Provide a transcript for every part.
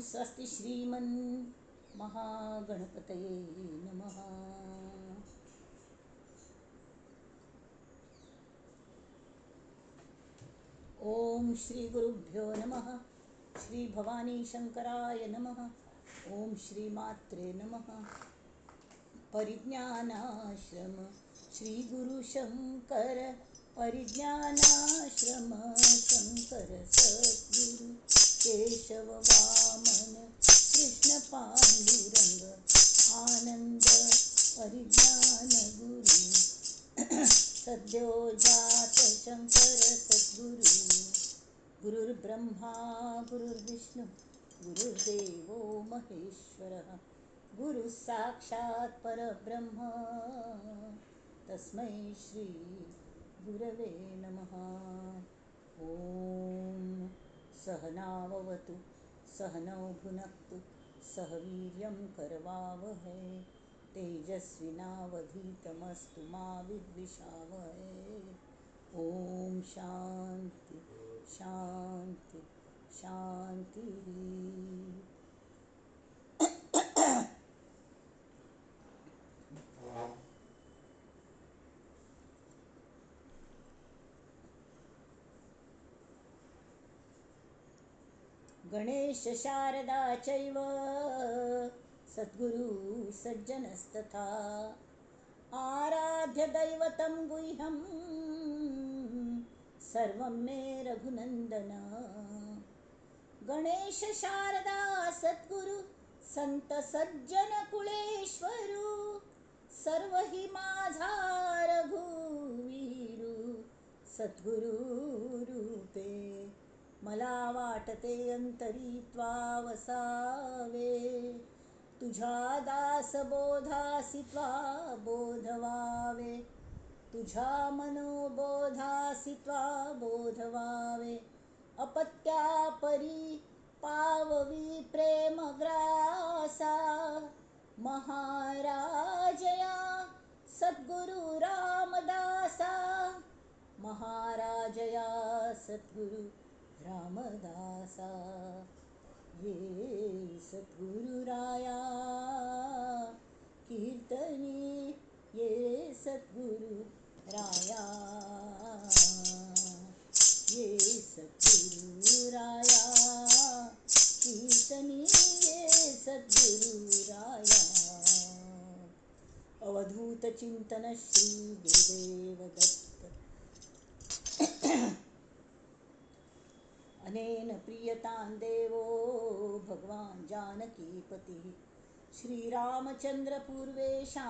स्वस्ति श्रीमन् महागणपतये नमः. ओम श्री गुरुभ्यो नमः. श्री भवानी शंकराय नमः. ओम श्री मात्रे नमः. परिज्ञानाश्रम श्री गुरु शंकर, परिज्ञानाश्रम शंकर सद्गुरु केशव वामन कृष्ण पांडुरंग आनंद परिज्ञान गुरु सद्यो जात शंकर सद्गुरु. गुरुर्ब्रह्मा गुरुर्विष्णु गुरुर्देवो महेश्वरः, गुरु साक्षात परब्रह्म तस्मै श्री गुरवे नमः. ओम सहनाववतु सहनौ भुनक्तु सह वीर्यं करवावहै, तेजस्विनावधीतमस्तु मा विद्विषावहै. ओम शांती शांती शांती. गणेश शारदा चैव सद्गुरु सज्जनस्तथा, आराध्य दैवतं गुह्यं सर्वं मे रघुनंदन. गणेश शारदा सद्गुरु संत सज्जन कुळेश्वरू, सर्व हि माझा रघुवीरू सद्गुरु रूपे. मला वाटते अंतरी त्वा वसावे, तुझ्या दासबोधासी त्वा बोधवावे, तुझ्या मनोबोधासी त्वा बोधवावे. अपत्या परी पाववी प्रेमग्रासा, महाराजया सद्गुरु रामदासा, महाराजया सद्गुरु रामदासा. ये सद्गुरुराया कीर्तनी, ये सद्गुरु राया, ये सद्गुरुराया कीर्तनी, ये सद्गुरुराया. अवधूत चिंतन श्री गुरुदेव दत्त. अनेन प्रियतां देवो भगवान जानकीपतिः, श्रीरामचंद्र पूर्वेषाम्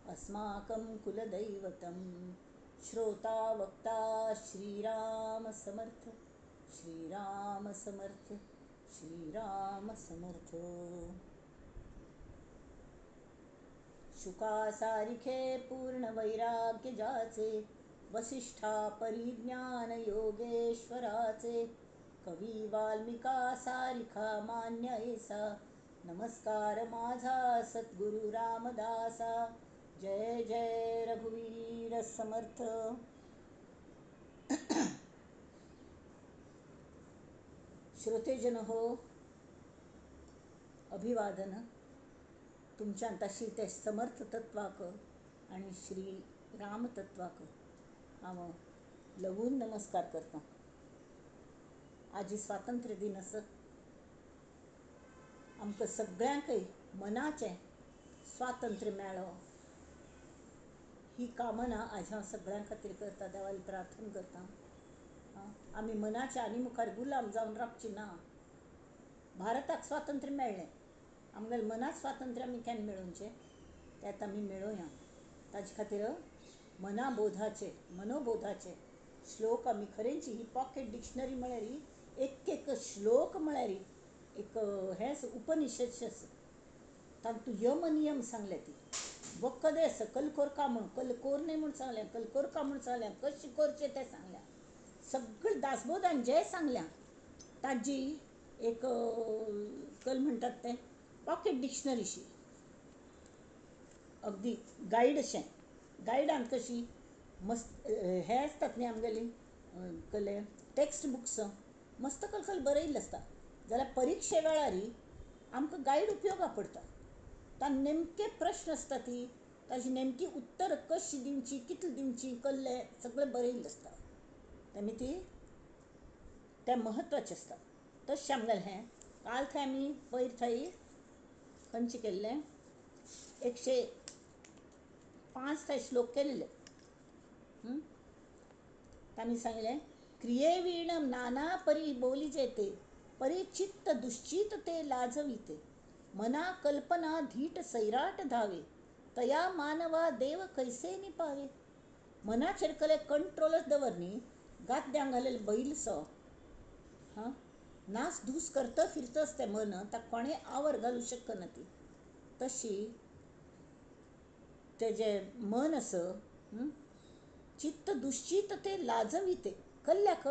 अस्माकं कुलदैवतं. श्रोता वक्ता श्रीराम समर्थ, श्रीराम समर्थ, श्रीराम समर्थ. शुका सारिखे पूर्ण वैराग्य जाचे, वसिष्ठा परिज्ञान योगेश्वराचे, कवी वाल्मिका सारिखा मान्य ऐसा, नमस्कार माझा सद्गुरु रामदासा. जय जय रघुवीर समर्थ. श्रोतेजन हो, अभिवादन तुमच्या तशी ते समर्थ तत्वाक आणि श्री राम तत्वाक हांव लवून नमस्कार करता. आजी स्वातंत्र्य दिन आसा. आमकां सगळ्यांकय मनाचें स्वातंत्र्य मेळो ही कामना आज हांव सगळ्यां खातीर करता, देवाली प्रार्थना करता. आमी मनाच्या आनी मुखार गुलाम जावन रावची ना. भारताक स्वातंत्र्य मेळ्ळें, आमगेलें मनांत स्वातंत्र्य आमी केन्ना मेळोवचें तें आतां आमी मेळोवया. ताजे खातीर मनाबोधाचे मनोबोधाचे श्लोक आमी खरेंची ही पॉकेट डिक्शनरी म्हळ्यार एक एक श्लोक म्हळ्यार एक हें उपनिषद आसा. तातूंत यम नियम सांगले ती वखद आसा, कलकोरका म्हूण कलकोर न्हय म्हूण सांगलें, कलकोरका म्हूण सांगलें, कशें करचें तें सांगलें, सगळें दासबोधान जें सांगलें ताजी एक कल म्हणटात तें पॉकेट डिक्शनरीशी अगदी गायड अशें. गायडान कशी मस्त हें आसतात न्ही आमगेली कले टॅक्स्ट बुक्स मस्त कलकल बरयल्लें आसता जाल्यार परिक्षे वेळार आमकां गायड उपयोगा पडटा. ताका नेमके प्रस्न आसता ती ताजी नेमकी उत्तर कशी दिवची, कितली दिवची, कसलें सगळें बरयल्लें आसता. आनी ती तें म्हत्वाचें आसता. तशें आमगेलें हें काल थंय आमी पयर थंय खंयचें केल्लें 105 थंय श्लोक केल्ले. तांणी सांगलें, क्रियेवीण नाना परी बोली जेते, परिचित्त दुश्चित ते लाजविते, मना कल्पना धीट सैराट धावे, तया मानवा देव कैसे निपावे. मनाचेर कले कंट्रोलच दवर न्ही, गाद्यांक घालेले बैलसो हां नास धूस करता फिरतच तें मन, ताका कोणें आवर घालूं शकना ती. तशी तेजें मन आसा चित्त दुश्चित ते लाजविते. कल्ल्याक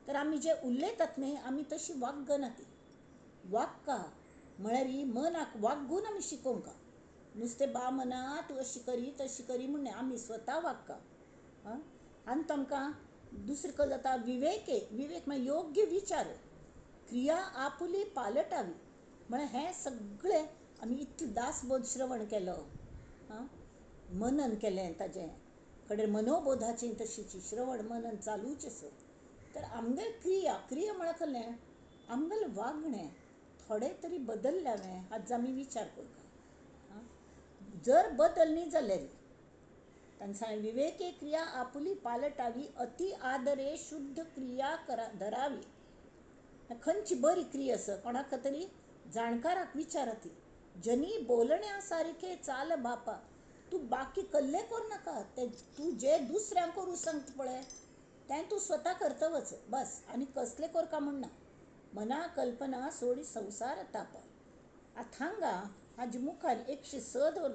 तर आमी जे उलयतात न्ही आमी तशी वागना ती. वागका म्हळ्यार मनाक वागून आमी शिकोवंक नुस्तें बा मना तूं अशी करी तशी करी म्हूण आमी स्वता वागका. आं आनी तांकां दुसरें कल जाता विवेके, विवेक म्हळ्यार योग्य विचार, क्रिया आपुली पालटावी. म्हळ्यार हें सगळें आमी इतलें दासबोध श्रवण केलो, आं मनन केलें ताजें कडेन मनोबोधाचें तशीच श्रवण मनन चालूच आसा. तर आमगेल क्रिया, क्रिया म्हळ्यार कसलें आमगेलें वागणें थोडें तरी बदल्लें हांवें हाजो आमी विचार करता. जर बदल न्ही जाल्यार तांणी सांगलें विवेके क्रिया आपुली पालटावी, अति आदरे शुद्ध क्रिया करा धरावी. खंयची बरी क्रिया आसा कोणाक तरी जाणकाराक विचाराती. जनी बोलण्या सारखे चाल बापा, तूं बाकी कल्ले करूं नाका, ते तूं जे दुसऱ्यांक करूं सांगता पळय तें तूं स्वता करतवच बस, आनी कसलें करका म्हूण ना. मना कल्पना सोडी संवसार ताप. आतां हांगा हाजे मुखार 106 दवर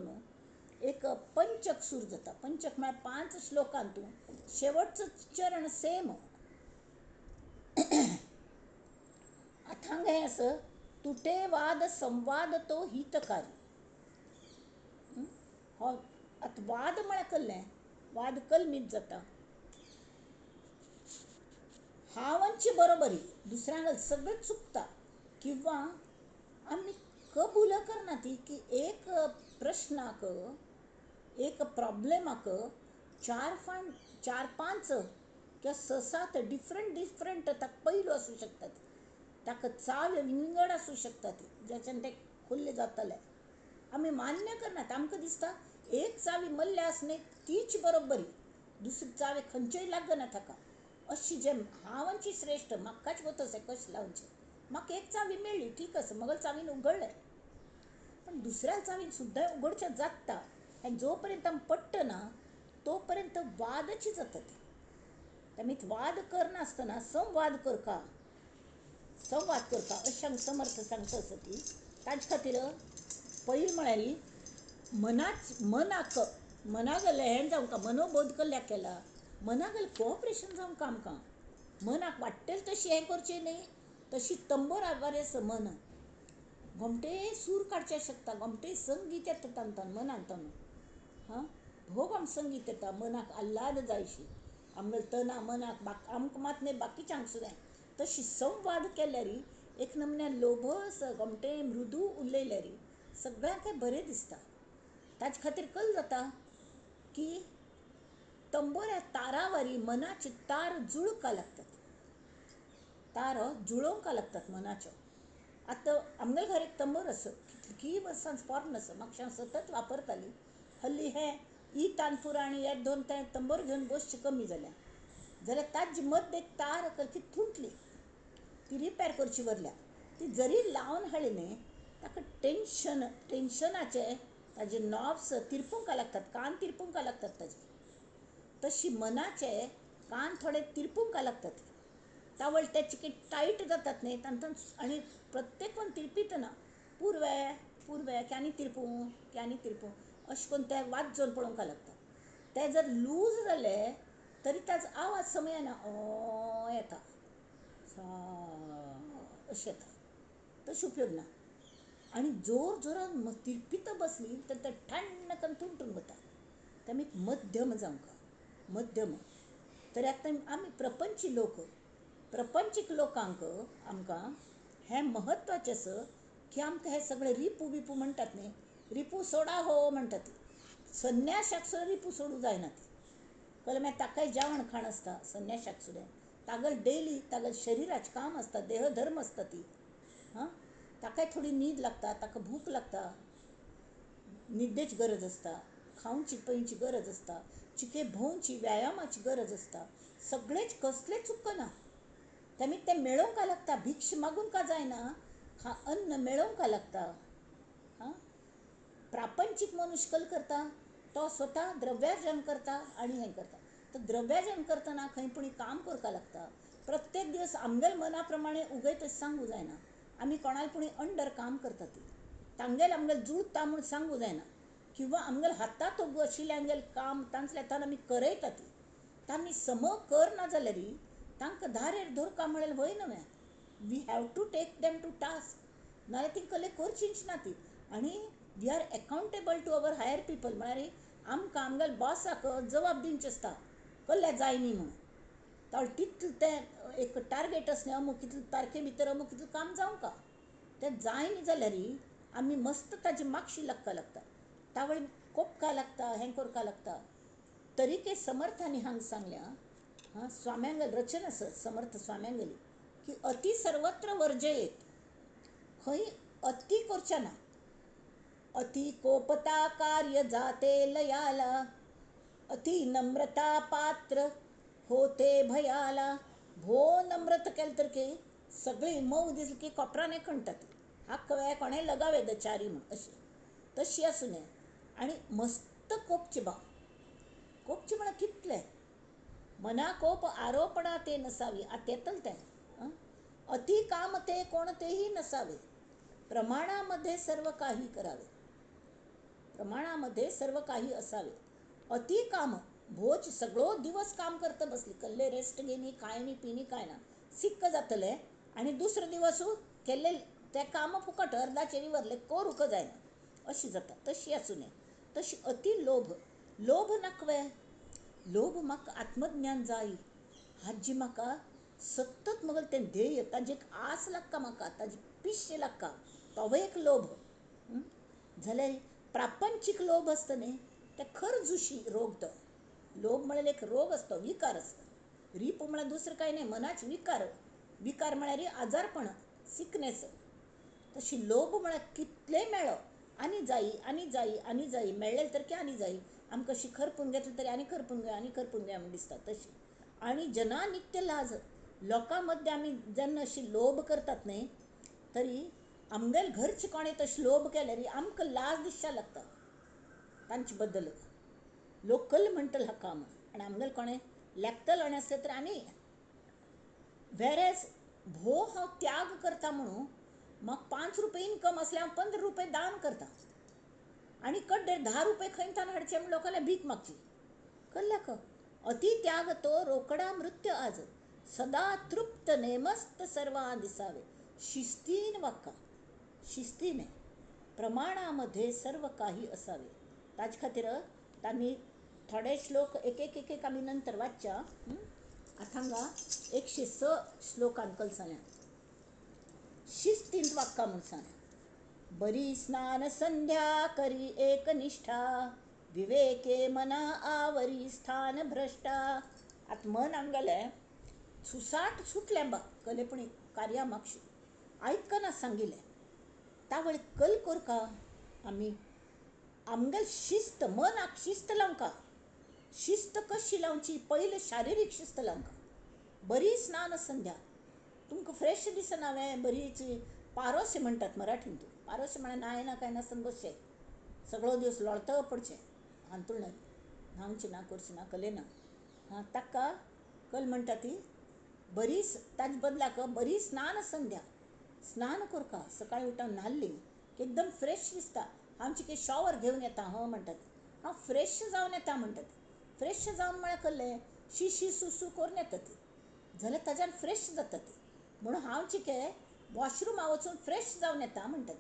एक पंचक सूर जाता. पंचक म्हळ्यार 5 श्लोकांतू शेवटचो चरण सेम. आतां हांगा हें आसा, तुटे वाद संवाद तो हितकारी. हो आतां वाद म्हळ्यार कसलें, वाद कलमीत जाता. हांवांची बरोबरी दुसऱ्यांक सगळें चुकता किंवा आमी कबूल करना ती की एक प्रश्नाक एक प्रॉब्लेमाक 4 5 किंवा 6 7 डिफरंट डिफरंट ताका पैलू आसूं शकतात, ताका चाल विंगड आसूं शकतात, ज्याच्यान ते खुल्ले जातले. आमी मान्य करनात, आमकां दिसता एक चावी मल्ल्या आसने तीच बरोबरी, दुसरी चावी खंयचेय लागना ताका. अशी जे हांवांची श्रेश्ठ म्हाकाच वत अशें कशें लावचें, म्हाका एक चावी मेळ्ळी ठीक आसा, मगल चावीन उगडलें, पण दुसऱ्या चावीन सुद्दां उगडचें जाता. आनी जो पर्यंत आमी पडटना तो पर्यंत वादची जाता ती. आमी वाद करनासतना संवाद करका, संवाद करता अशें आमकां समर्थ सांगता आसा ती. ताजे खातीर पयलीं म्हळ्यार मनाच मनाक मनागले हें जावंक मनोबोध कल्ल्याक केला, मनागले कोऑपरेशन जावंक आमकां मनाक वाडटेल तशी हें करचें न्ही, तशी तंबोर आवार आसा मन गोमटे सूर काडचे शकता, गोमटे संगीत येता तांकां मनान तांकां हां भोव आम संगीत येता मनाक आल्हाद जायशी आमगेले तना मनाक आमकां मात न्ही बाकीच्यांक सुद्दां. तशी संवाद केल्यार एक नमन्या लोभस गोमटे मृदू उलयल्यार सगळ्यांकय बरें दिसता. ताजे खातीर कल जाता की तंबोऱ्या तारावारी मनाचे तार जुळका लागतात, तार जुळोवंक लागतात मनाच्यो. आतां आमगेले घर एक तंबोर आसा, कितलीं वर्सां पोरण आसा, म्हाका हांव सतत वापरताली. हल्ली हें ई तानपुरा आनी हे दोन ते तंबोर घेवन बसचें कमी जाल्या, जाल्यार ताजे मद्द एक तार ती तुटली, ती रिपेर करची वरल्या. ती जरी लावन हाडली न्ही ताका टेंशन टेंशनाचे ताजे नॉब्स तिरपूंक लागतात, कान तिरपूंक लागतात ताजे. तशी मनाचे कान थोडे तिरपूंक लागतात, तावळ ते टायट जातात न्ही तांतून. आनी प्रत्येक कोण तिरपितना पुर्वे पुर्वे क्यानी तिरपूं क्यानी तिरपूं अशें करून ते वाजोवन पळोवंक लागतात. ते जर लूज जाले तरी ताजो आवाज समयना ओ येता सा अशें येता, तशें उपयोग ना. आनी जोर जोरान तिरपिता बसली तर ते ठण्ण करून तुटून वता. ते आमी मध्यम जावंक मध्यम. तर आतां आमी प्रपंची लोक, प्रपंचीक लोकांक आमकां हें म्हत्वाचें आसा की आमकां हें सगळें रिपू बिपू म्हणटात न्ही, रिपू सोडा हो म्हणटात. संन्याशाक सुद्दां रिपू सोडूं जायना ती. कळ्ळें? मागीर ताकाय जेवण खाण आसता संन्याशाक सुद्दां. तागेलें डेली तागेलें शरिराचें काम आसता, देहधर्म आसता ती. हां, ताकाय थोडी न्हीद लागता, ताका भूक लागता, न्हिदेची गरज आसता, खावची पिवची गरज आसता, चिके भोंवची व्यायामाची गरज आसता. सगळेंच कसलें चुकना. तेमी तें मेळोवंक लागता, भिक्ष मागूंक जायना, अन्न मेळोवंक लागता. हां, प्रापंचीक मनुष्य कल करता, तो स्वता द्रव्यार्जन करता आनी हें करता. तर द्रव्यार्जन करतना खंय पूण काम करपाक लागता. प्रत्येक दिवस आमगेले मना प्रमाणे उगयत सांगू जायना. आमी कोणाल पूण अंडर काम करता ती, तांगेल आमगेल जुळता म्हूण सांगू जायना, किंवा आमगेल हातात आशिल्लें आमगेलें काम तांतल्यान आमी करयता ती. तांणी सम कर ना जाल्यार तांकां धारेर धरका म्हळ्यार वय न्हय. We have to take them to task, नाजाल्यार ती कले करचीच ना ती. आनी we are accountable to our higher people, म्हळ्यार आमकां आमगेले बॉसाक जबाब दिवचें आसता कल्ल्या जाय न्ही म्हणून. तर तितलें तें एक टार्गेट आसलें, अमूक कितले तारखे भितर अमूक कितलें काम जावंक तें जाय न्ही जाल्यार आमी मस्त ताजी मागशी लागपा लागता, तावळ कोपका लागता, हें करपा लागता. तरीके समर्थांनी हांगा सांगल्या, हां, स्वाम्यांगेली रचना आसा समर्थ स्वाम्यांगेली की अति सर्वत्र वर्जयेत, खंय अति करचें ना. अति कोपता कार्य जाते लयाला, अति नम्रता पात्र होते भयाला. भो नम्रत केलें तर की सगळीं मोव दिसली की कोपरान खणटात, हाक वेळ कोणें लगावे दचारी म्हूण अशें तशी आसूं नये. आनी मस्त कोपचें बा, कोपचें म्हळ्यार कितलें मना कोप आरोपणा ते नसावी, आतां येतलें तें. अति काम ते कोणतेही नसावे, प्रमाणामध्ये सर्व काही करावे, प्रमाणामध्ये सर्व काही असावे. अति काम भोच सगळो दिवस काम करता बसली, कल्ले रेस्ट घेनी, काय न्ही पिनी काय ना, सिक्क जातलें आनी दुसरो दिवस केल्ले तें काम फुकट अर्दाचेर वरलें करूंक जायना अशी जाता. तशी आसूं नये. तशी अति लोभ, लोभ नाकवे, लोभ म्हाका आत्मज्ञान जाय, हाजी म्हाका सतत मगल तें ध्येय, ताजी एक आस लागता म्हाका, ताजी पिश्य लागता, तोवूय एक लोभ. जाल्यार प्रापंचीक लोभ आसता न्ही, ते खरजुशी रोग तो. लोभ म्हळ्यार एक रोग आसता, विकार आसता. रिपू म्हळ्यार दुसरें कांय न्हय, मनाचे विकार. विकार म्हळ्यार आजारपण, सिकनेस. तशी लोभ म्हळ्यार कितलेंय मेळ्ळो आनी जायी आनी जायी आनी जायी, मेळ्ळें तर की आनी जायी, आमकां अशी खरपून घेतली तरी आनी खरपून घेवया आनी खरपून घेवया म्हूण दिसता तशी. आनी जना नित्य लाज, लोकां मद्दे आमी जेन्ना अशी लोभ करतात न्ही, तरी आमगेले घरचे कोणें तशें लोभ केल्यार आमकां लाज दिसच्या लागता तांचे बद्दल. लोक कल म्हणटले हाका म्हूण, आनी आमगेले कोणें लेखतलो आनी आसलें तर आनी वेरेज भोव हांव त्याग करता म्हणून म्हाका 5 रुपये इनकम आसल्यार हांव 15 रुपये दान करता, आनी कड्डेर 10 रुपये खंयच्यान हाडचे म्हूण लोकांले भीक मागची. कल्ल्याक अति त्याग तो रोकडा मृत्य आज, सदा तृप्त नेमस्त सर्वां दिसावे. शिस्तीन वाक्का, शिस्तीने प्रमाणामध्ये सर्व काही असावे. ताजे खातीर तांणी थोडे श्लोक एक एक एक एक आमी नंतर वाचच्या. आतां हांगा 106 श्लोकान कल सांगल्या शिस्तीन वाक्का म्हूण सांगल्या. बरी स्नान संध्या करी एकनिष्ठा, विवेके मना आवरी स्थान भ्रष्टा. आतां मन आमगेलें सुसाट सुटलें बा कलेपणी कार्या मागशी आयकना सांगिल्लें, तावळ कल करका आमी आमगेल शिस्त, मनाक शिस्त लावंका. शिस्त कशी लावची? पयलें शारिरीक शिस्त लावंका. बरी स्नान संध्या, तुमकां फ्रेश दिसना वे, बरीच पारोसे म्हणटात मराठीन, तूं पारोसे म्हळ्यार नाय ना काय नासतना बसचें, सगळो दिवस लोळत पडचें हांतुळणार, न्हावचें ना, करचें ना, कले ना. हां, ताका कल म्हणटा ती बरी, ताजे बदलाक बरी स्नान संध्या. स्नान करका, सकाळी उठून न्हाल्ली की एकदम फ्रेश दिसता. आमची की शॉवर घेवन येता हं म्हणटात, हांव फ्रेश जावन येता म्हणटात. फ्रेश जावन म्हळ्यार कसलें शिशी सुसू करून येता ती, जाल्यार ताज्यान फ्रेश जाता ती. म्हणून हांव चिके वॉशरुमा वचून फ्रेश जावन येता म्हणटात.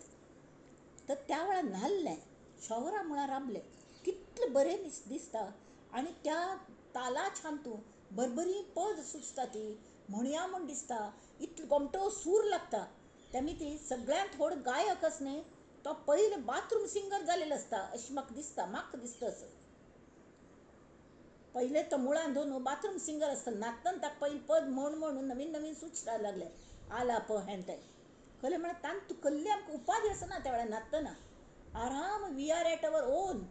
तर त्या वेळार न्हाल्लें, शॉवरा मुळां राबलें, कितलें बरें दिसता. आनी त्या ताला छान तूं बरबरी पद सुचता ती म्हणया म्हूण दिसता, इतलो गोमटो सूर लागता. तेमी ती सगळ्यांत व्हड गायक आसा न्ही तो पयले बाथरूम सिंगर जालेलो आसता अशें म्हाका दिसता, म्हाका दिसता असो. पयले तो मुळान धरून बाथरूम सिंगर आसता. नाचतना ताका पयलीं पद म्हण म्हणून नवीन नवीन सुचता लागले आलाप हें तें. कळ्ळें म्हळ्यार तांतू कसली आमकां उपाधी आसना त्या वेळार नाचतना. आराम we are at our own.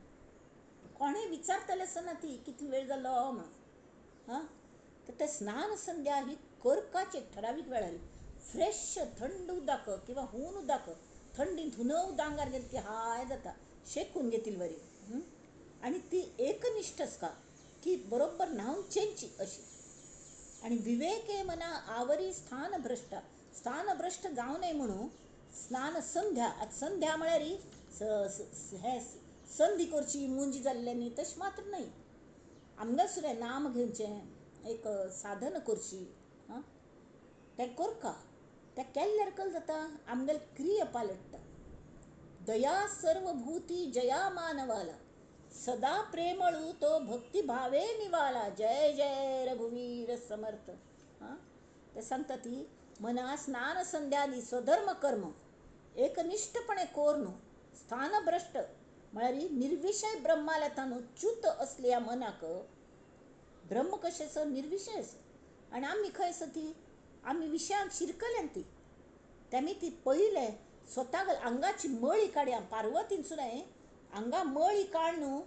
कोणें विचारतलें आसना ती कितलो वेळ जालो म्हणून. हां, तर ते स्नान संध्या ही करकाची एक ठरावीक वेळार फ्रेश थंड उदक किंवा हून उदक, थंडीन हुन उदक आंगार घेतली की हाय जाता, शेकून घेतील बरी. आनी ती एकनिश्ठ आसता की बरोबर न्हांवन चेंची अशी. आनी विवेके मना आवरी स्थान भ्रश्ट, स्थान भ्रश्ट जावं नये म्हणून स्नान संध्या. आतां संध्या म्हळ्यार हे संधी करची मुंजी जाल्ले न्ही तशें मात्र न्हय. आमगे सुद्दां नाम घेवचें एक साधन करची. हां, तें करका. तें केल्ल्यार कल जाता आमगेले क्रिया पालटता. दया सर्वभूती जया मानवाला, सदा प्रेमळू तो भक्ती भावे निवाला, जय जय रघुवीर समर्थ. हां, ते सांगता ती मना स्नान संध्यादी स्वधर्म कर्म एकनिश्ठपणे कोर न्हू, स्थानभ्रश्ट म्हळ्यार निर्विशय ब्रह्माल्या तानू च्युत असल्या मनाक. ब्रह्म कशें आसा? निर्विशय आसा. आनी आमी खंय आसा ती? आमी विशयांत शिरकल्यान ती. तेमी ती पयलें स्वताक आंगाची मळी काडया. पार्वतीन सुद्दां आंगा मळी काडून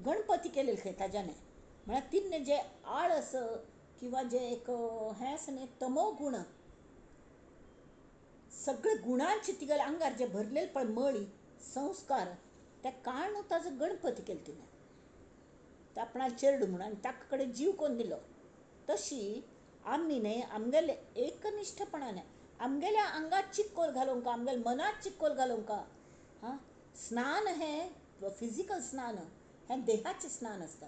गणपती केलेले खंय ताज्याने. म्हळ्यार तिन्ने जे आळस किंवा जे एक हें आसा न्ही तमो गुण, सगळे गुणांची तिगेले आंगार जे भरलेले पळय मळी संस्कार ते काडून ताजो गणपती केले तिणें. ते आपणाक चेरडू म्हणून आनी ताका कडेन जीव कोन्न दिलो. तशी आमी न्ही आमगेले एकनिश्ठपणान आमगेल्या आंगात चिक्कोल घालूंक, आमगेल्या मनात चिक्कोल घालूंक. हां, स्नान हें फिजिकल स्नान हें देहाचें स्नान आसता,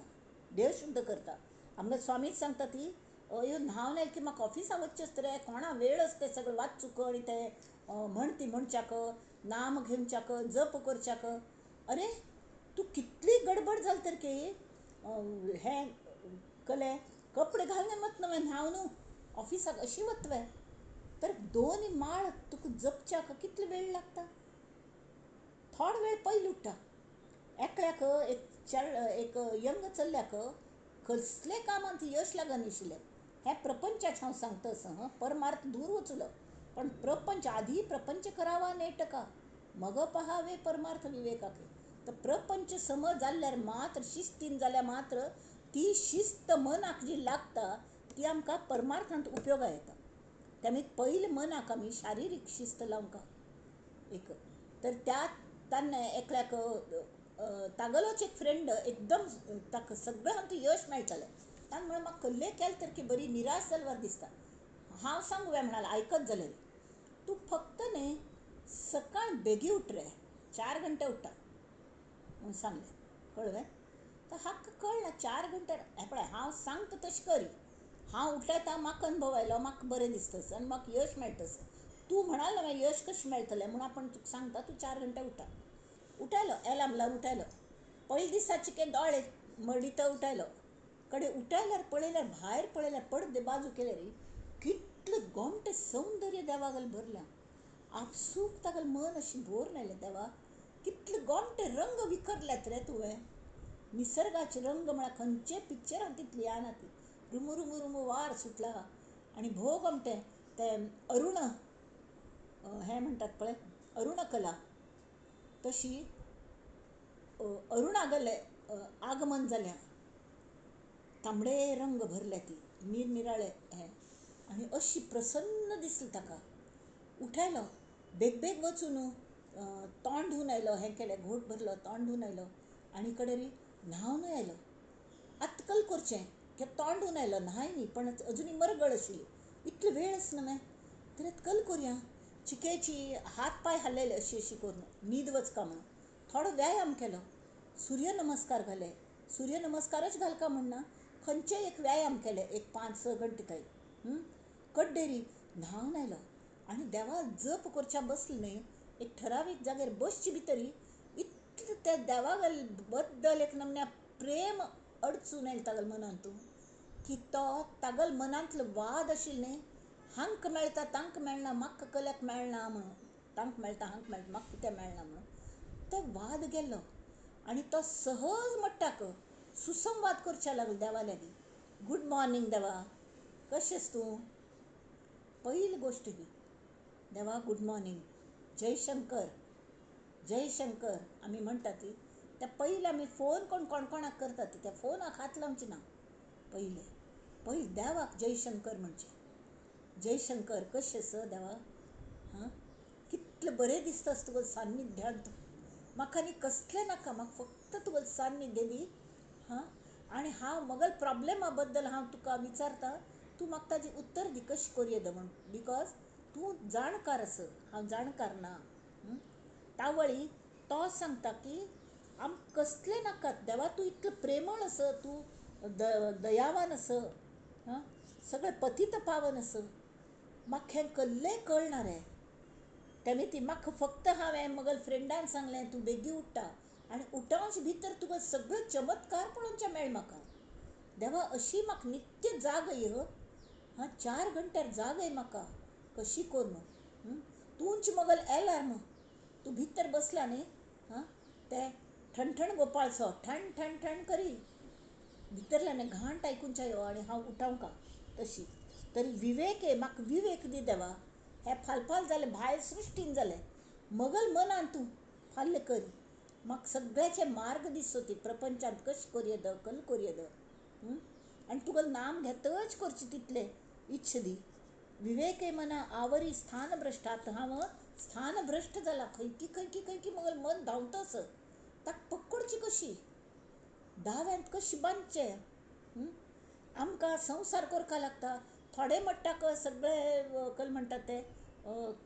देह शुद्ध करता. आमगे स्वामीच सांगता ती ह्यो न्हांवन आयलें की म्हाका ऑफिसाक वचचें आसता रे, कोणा वेळ आसता तें सगळें वाचूंक आनी तें म्हणती म्हणच्याक, नाम घेवच्याक, जप करच्याक. अरे तूं कितली गडबड जाली तर की हें कलें कपडे घालून वतना न्हांवन ऑफिसाक अशी वतवे तर दोन माळ तुका जपच्याक कितलो वेळ लागता? थोडो वेळ पयलीं उठ्ठा. एकल्याक एक एक यंग चल्याक कसले कामांत यश लागनाशिल्लें. हें प्रपंचाचें हांव सांगता आसा. हां, परमार्थ दूर वचलो पण प्रपंच आधी प्रपंच करावा नेटका मग पहावे परमार्थ विवेकाके. तर प्रपंच सम जाल्यार मात्र शिस्तीन जाल्यार मात्र ती शिस्त मनाक जी लागता ती आमकां परमार्थांत उपयोगा येता. त्यामुळे पयलें मनाक आमी शारिरीक शिस्त लावंक एक. तर त्या तान्ना एकल्याक तागेलोच एक फ्रेंड एकदम ताका सगळ्यांत यश मेळटालें. ताणें म्हळें म्हाका कल्लें केलें तर की बरी निराश जाल्यार दिसता. हांव सांगूया म्हणालें आयकत जाल्यार तूं फक्त न्ही सकाळ बेगी उठ रे, 4 घंटे उठ्ठा म्हणून सांगलें. कळ्ळें? तर हाका कळ्ळें 4 घंटे. हें पळय हांव सांगता तशें करी. हांव उठलें तर म्हाका अनुभव आयलो, म्हाका बरें दिसता आनी म्हाका यश मेळटा. तूं म्हणाल मागीर यश कशें मेळटलें म्हणून आपूण तुका सांगता तूं 4 घंटे उठा. उठायलो, एलार्म लावन उठायलो. पयले दिसाचे के दोळे मडीत उठायलो. कडे उठायल्यार पळयल्यार भायर पळयल्यार पडदे बाजू केल्यार कितलें गोमटें सौंदर्य देवागेलें भरलां. आपसूक तागेलें मन अशें भरून आयलें, देवा कितले गोमटे रंग विखरल्यात रे तुवें. निसर्गाचे रंग म्हळ्यार खंयचे पिक्चरान तितली येना ती. रुमू रुमू रुमू वार सुटला आनी भोव गोमटें तें अरुण हें म्हणटात पळय अरुणकला तशी अरुणागेलें आगमन जालें. तांबडे रंग भरले ती निरनिराळे हें आनी अशी प्रसन्न दिसली ताका. उठायलो, बेगबेग वचून तोंड धुवन आयलो, हें केलें, घोट भरलो, तोंड धुवन आयलो आनी कडेन न्हांवनूय आयलो. आतां कल करचें की तोंड धुवन आयलो, न्हाय न्ही पण अजुनूय मरगळ आशिल्ली, इतलो वेळ आसना न्हय तर आतां कल करुया. चिकेची हात पांय हालयले अशी अशी करून न्हीद वचका म्हणून. थोडो व्यायाम केलो, सूर्य नमस्कार घाले. सूर्य नमस्कारच घालका म्हणना, खंयचेय एक व्यायाम केले एक 5-6 घंटे थंय. कड्डेरी न्हांवन आयलो आनी देवा जप करच्या बसले न्हय एक ठरावीक जाग्यार बसचे भितरी इतलें त्या देवा बद्दल एक नमन्या प्रेम अडचून आयलें तागेल्या मनांत की तो तागेल्या मनांतलो वाद आशिल्लो न्हय हांक मेळटा तांक मेळना, म्हाका कल्याक मेळना म्हणून, तांक मेळटा हांक मेळटा म्हाका कित्याक मेळना म्हणून तो वाद गेलो. आनी तो सहज म्हणटाक सुसंवाद करच्या लागलो देवा लागीं. गुड मॉर्निंग देवा, कशेंस तूं? पयली गोश्ट ही, देवा गुड मॉर्निंग, जयशंकर जयशंकर आमी म्हणटा ती त्या पयलीं आमी फोन कोण कोण कोणाक करतात त्या फोनाक हात लावचे ना. पयलें पयलीं देवाक जयशंकर म्हणचें. जयशंकर कशें स देवा, हां कितलें बरें दिसता तुगेल्या सान्निध्यांत, म्हाका आनी कसलें नाका, म्हाका फक्त तुगेलें सान्निध्य दी. हां आनी हांव म्हगेल्या प्रोब्लेमा बद्दल हांव तुका विचारता, तूं म्हाका ताजें उत्तर दी कशें करूं येता म्हूण, because तूं जाणकार आस, हांव जाणकार ना. तावळी तो सांगता की आमकां कसलें नाका देवा, तूं इतलो प्रेमळ आस, तूं दयावान आस, हां सगळें पतित पावन आस, म्हाका हें कल्लें कळना रे. तेमी ती म्हाका फक्त हांवें म्हगेल्या फ्रेंडान सांगलें तूं बेगी उठ्ठा आनी उठावचे भितर तुका सगळें चमत्कार पळोवचें मेळ म्हाका. देवा अशी म्हाका नित्य जाग ये, हां 4 घंट्यार जाग ये म्हाका कशी करून, तूंच म्हगेलो एलार्म, तूं भितर बसला न्ही, हां ते ठणठण गोपाळचो ठण ठण ठण करी भितरल्यान घांट आयकुच्या यो आनी हांव उठावंका तशी. तरी विवेक ये म्हाका विवेक दी देवा, हे फालफाल जालें भायर सृश्टीन जालें मगल मनान तूं फाल्ल करी म्हाका सगळ्याचे मार्ग दिसो ती प्रपंचांत कशें करूं येता कल करूं येता आनी तुगेलें नाम घेतच करचें तितलें इच्छा दी. विवेके मना आवरी स्थान भ्रश्ट, हांव स्थान भ्रश्ट जाला, खंयकी खंयकी खंयकी मगल मन धांवतस, ताका पकडची कशी, दाव्यांत कशी बांदचें. आमकां संवसार करपाक लागता. थोडे म्हणटा सगळे कल म्हणटात ते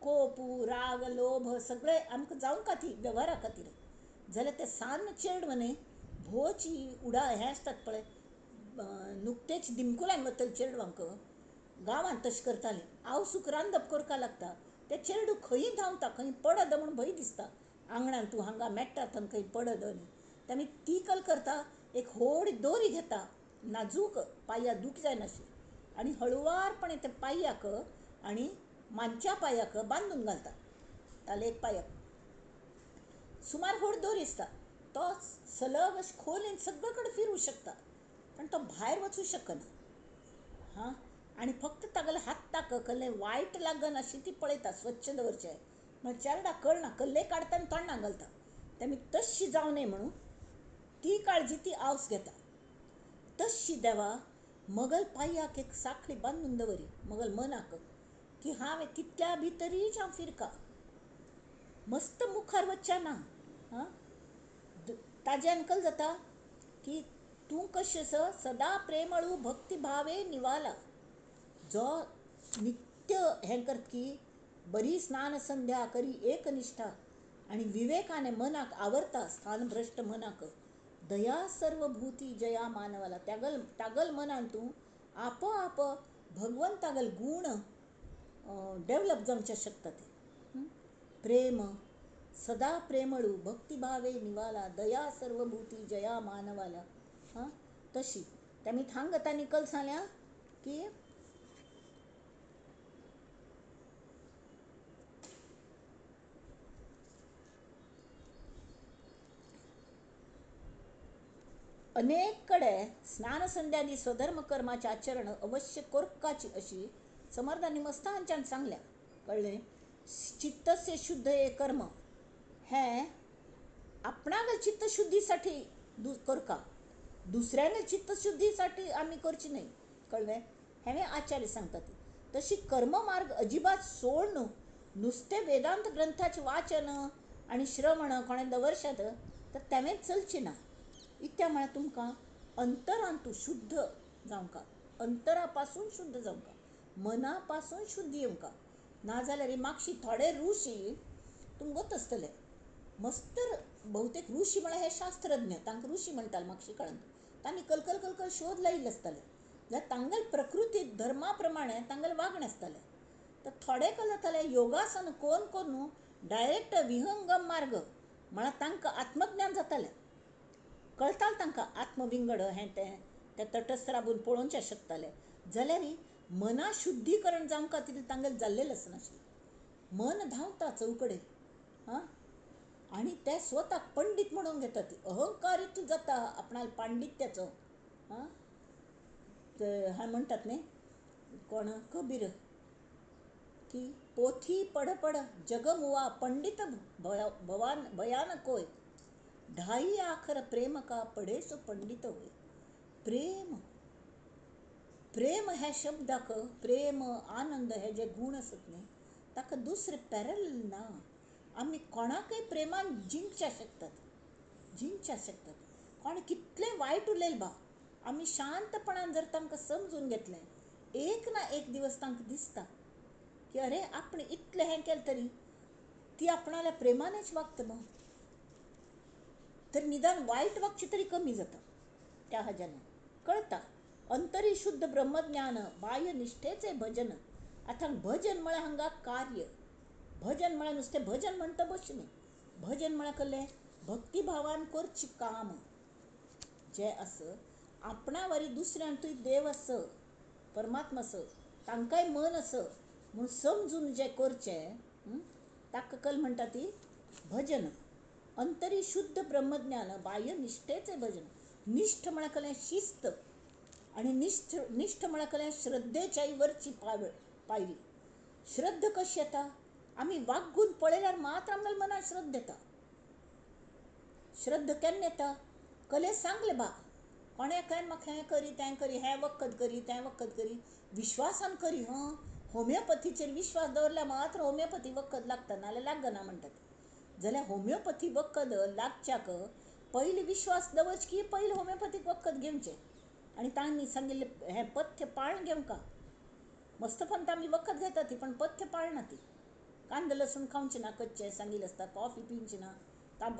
कोप राग लोभ सगळे आमकां जावंक खातीर वेव्हारा खातीर जाल्यार ते सान चेडवां न्ही भोवची उडा हें आसतात पळय, नुकतेच दिमकुलान वतले चेडवांक गांवांत तशें करताले, आवसूक रांदप करपाक लागता, ते चेडूं खंय धांवता खंय पडत म्हूण भंय दिसता, आंगणान तूं हांगा मेट्टा थंय खंय पडत न्ही. तेमी ती कल करता, एक व्हड दोरी घेता नाजूक पांया दूख जायनाशी आनी हळुवारपणे ते पांयाक आनी मानच्या पांयाक बांदून घालता, ताले एक पांयाक सुमार व्हड दोरी आसता, तो सलग अशें खोलीन सगळे कडेन फिरूं शकता पण तो भायर वचूं शकना. हां आनी फक्त तागेले हाताक कसलें वायट लागना अशी ती पळयता, स्वच्छ दवरचें म्हळ्यार चेरडाक कळना, कल्ले काडटा आनी तोंडाक घालता, तेमी तशी जावं नये म्हणून ती काळजी ती आवस घेता. तशी देवा मगल पांयाक एक साखळी बांदून दवरी मगल मनाक की हांवें तितल्या भितरीच हांव फिरका, मस्त मुखार वचचें ना. हां ताज्यान कल जाता की तूं कशें सदा प्रेमळू भक्तिभावे निवाला, जो नित्य हें करत की बरी स्नान संध्या करी एकनिष्ठा आनी विवेकाने मनाक आवरता स्थानभ्रश्ट मनाक, दया सर्वभूती जया मानवाला, त्यागल तागल मनान तूं आपोआप भगवंतागल गूण डेवलप जावचे शकता ते. प्रेम सदा प्रेमळू भक्तिभावे निवाला दया सर्वभूती जया मानवाला. हां तशी तेमी थांग तांणी कल सांगल्या की अनेक कडे स्नान संध्यानी स्वधर्म कर्माचे आचरण अवश्य करकाची अशी समर्थांनी मस्त हांच्यान सांगल्या. कळ्ळें? चित्तस्य शुद्ध हे कर्म हें आपणागेल चित्तशुद्धीसाठी करका, दुसऱ्यांगेल चित्तशुद्धीसाठी आमी करची न्हय. कळ्ळें? हें आचार्य सांगतात. तशी कर्ममार्ग अजिबात सोड न्हू, नुस्तें वेदांत ग्रंथाचें वाचन आनी श्रवण कोणें दवरशात तर तेवें चलचें ना. इत्या म्हळ्यार तुमकां अंतरांतू शुद्ध जावंका, अंतरा पासून शुद्ध जावंका, मना पासून शुद्ध येवंका. नाजाल्यार मागशी थोडे ऋषी तुमकां गोत आसतले, मस्त बहुतेक ऋषी म्हळ्यार हे शास्त्रज्ञ, तांकां ऋषी म्हणटाले मागशी काळांत, तांणी कलकल कलकल शोध लायिल्ले आसताले, जाल्यार तांगेले प्रकृती धर्मा प्रमाणे तांगेलें वागणें आसतालें. तर थोडे कल जाताले योगासन कोन करून डायरेक्ट विहंगम मार्ग म्हळ्यार तांकां आत्मज्ञान जातालें, कळटालें तांकां आत्मविंगड हें तें, ते तटस्थ राबून पळोवचें शकताले. जाल्यार मना शुद्धीकरण जावंक खातीर तांगेलें जाल्लेलें आसनाशिल्लें. मन धांवता चौकडे आं आनी ते स्वताक पंडीत म्हणून घेतात. अहंकार इतलो जाता आपणाल्या पांडित्याचो. आं हांवें म्हणटात न्ही कोण कबीर की पोथी पड पड जगमुआ पंडित भवान भयान कोय, ढाई आखर प्रेम का पडे सो पंडित होय. प्रेम प्रेम ह्या शब्दाक, प्रेम आनंद हे जे गूण आसत न्ही ताका दुसरें पॅरल ना. आमी कोणाकय प्रेमान जिंकच्या शकतात, जिंकच्या शकतात. कोण कितलें वायट उलयलें बा, आमी शांतपणान जर तांकां समजून घेतलें, एक ना एक दिवस तांकां दिसता की अरे आपण इतलें हें केलें तरी ती आपणाल्या प्रेमानच वागता मग, तर निदान वायट वागची तरी कमी जाता. त्या हाज्यान कळटा अंतरी शुद्ध ब्रह्मज्ञान बाह्य निष्ठेचे भजन. आतां भजन म्हळ्यार हांगा कार्य. भजन म्हळ्यार नुस्तें भजन म्हणटा बसचें न्ही. भजन म्हळ्यार कसलें? भक्तिभावान करचें काम जें आसा आपणा वरी दुसऱ्यांतूय देव आसा, परमात्मा आसा, तांकांय मन आसा म्हूण समजून जें करचें ताका कल म्हणटा ती भजन. अंतरी शुद्ध ब्रह्मज्ञान बाह्य निष्ठेचें भजन. निष्ठ म्हळ्यार कसलें? शिस्त. आनी निष्ठ निष्ठ म्हळ्यार कसलें? श्रद्धेच्याय वरची पायरी. श्रद्धा कशी येता? आमी वागून पळयल्यार मात्र आमच्या मनात श्रद्धा येता. श्रद्धा केन्ना येता? कले सांगलें बा कोणें काय म्हाका हें करी तें करी, हें वखद करी तें वखद करी, विश्वासान करी. हां, होमियोपथीचेर विश्वास दवरल्यार मात्र होमियोपथी वखद लागता, नाजाल्यार लागना म्हणटात. जाल्यार होमियोपथी वखद लागच्याक पयलीं विश्वास दवरचो की पयलीं होमियोपथीक वखद घेवचें आनी तांणी सांगिल्लें हें पथ्य पाळून घेवंका. मस्तपंत आमी वखद घेता ती, पण पथ्य पाळना ती. कांदो लसूण खावचें ना, कच्चें सांगिल्लें आसता, कॉफी पिवची ना,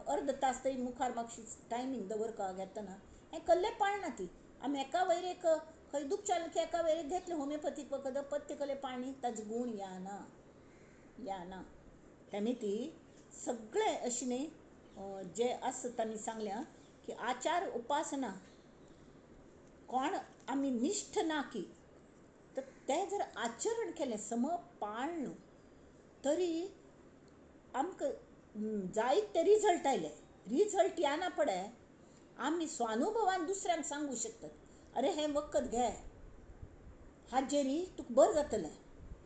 अर्द तास तरी मुखार मातशी टायमींग दवरका घेतना, हें कल्लें पाळना ती. आमी एका वयर एक खंय दुखचें की एका वयर एक घेतलें होमियोपथीक वखद, पथ्य कल्लें पाळणी, ताजो गूण येना येना. तेमी ती सगळें अशें न्ही जें आसा तांणी सांगल्या की आचार उपासना कोण आमी निश्ठ ना की तर तें जर आचरण केलें सम पाळ्ळें तरी आमकां जायते ते रिजल्ट आयले. रिजल्ट येना पडे आमी स्वानुभवान दुसऱ्यांक सांगूं शकतात, अरे हें वखद घे, हाजेरी तुका बरें जातलें,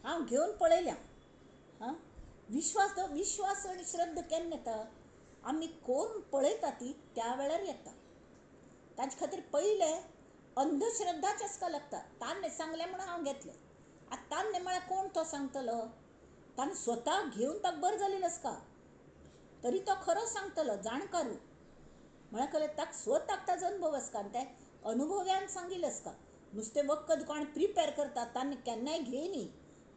हांव घेवन पळयल्या. हां, विश्वास विश्वास आनी श्रद्धा केन्ना येता? आमी कोण पळयता ती त्या वेळार येता. ताजे खातीर पयलें अंधश्रद्धाच आसका लागता. ताणें सांगलें म्हणून हांव घेतलें. आतां ताणें म्हळ्यार कोण तो सांगतलो? ताणें स्वता घेवन ताका बरें जालेलें आसता तरी तो खरो सांगतलो, जाणकारू म्हळ्यार कळ्ळें ताका स्वताक ताजो अनुभव आसता आनी ते अनुभव्यान सांगिल्लें आसता. नुस्तें वखद कोण प्रिपेर करता ताणें केन्नाय घेयनी,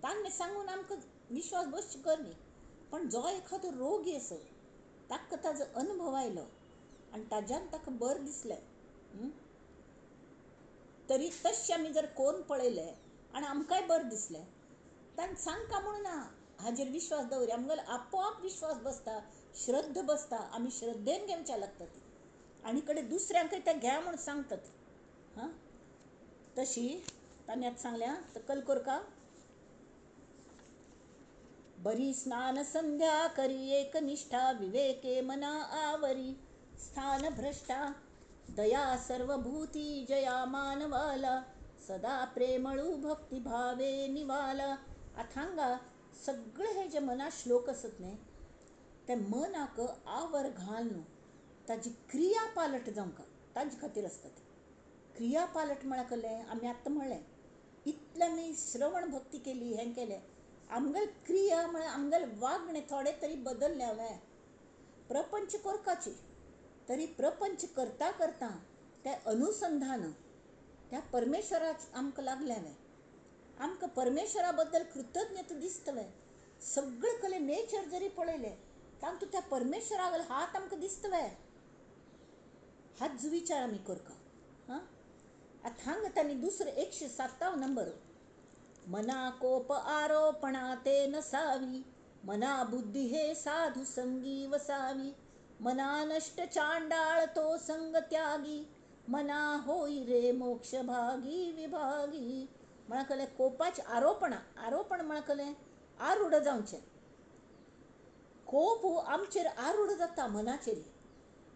ताणें सांगून आमकां विश्वास बसचो कर न्ही. पण जो एखादो रोगी आसा ताका ताजो अनुभव आयलो आनी ताज्यान ताका बरें दिसलें तरी तशें आमी जर कोन्न पळयलें आनी आमकांय बरें दिसलें, ताणें सांगका म्हणून ना हाजेर विश्वास दवरया, आमगेलो आपोआप विश्वास बसता, श्रद्धा बसता. आमी श्रद्धेन घेवच्या लागता ती आनी कडेन दुसऱ्यांकय तें घे म्हूण सांगतात. हां, तशी तांणी आतां सांगल्या तर कल कोरका बरी स्नान संध्या करी एक निष्ठा विवेके मना आवरी स्थान भ्रष्टा दया सर्वभूती जया मानवाला सदा प्रेमळू भक्ती भावे निवाला. आतां हांगा सगळे हे जे मना श्लोक आसत न्ही ते मनाक आवर घालून ताजी क्रिया पालट जावंक ताजे खातीर आसता. क्रिया पालट म्हळ्यार कसलें? आमी आतां म्हणलें इतलें आमी श्रवण भक्ती केली, हें केलें, आमगेले क्रिया म्हळ्यार आमगेलें वागणें थोडें तरी बदल्लें हांवें. प्रपंच करपाची तरी प्रपंच करता करता तें अनुसंधान त्या परमेश्वराक आमकां लागलें हांवें. आमकां परमेश्वरा बद्दल कृतज्ञता दिसतलें. सगळें कडेन नेचर जरी पळयलें तातूंत त्या परमेश्वरागेलो हात आमकां दिसतले. हाच विचार आमी करता. हां, आतां हांगा तांणी दुसरो 157 नंबर मना कोप आरोपणा ते नसावी मना बुद्धी हे साधू संगी वसावी मना नष्ट चांडाळ तो संग त्यागी मना होई रे मोक्ष भागी विभागी. म्हळ्यार कसलें कोपाचें आरोपणां. आरोपण म्हळ्यार कसलें आरूढ जावचें. कोप आमचेर आरूढ जाता मनाचेर.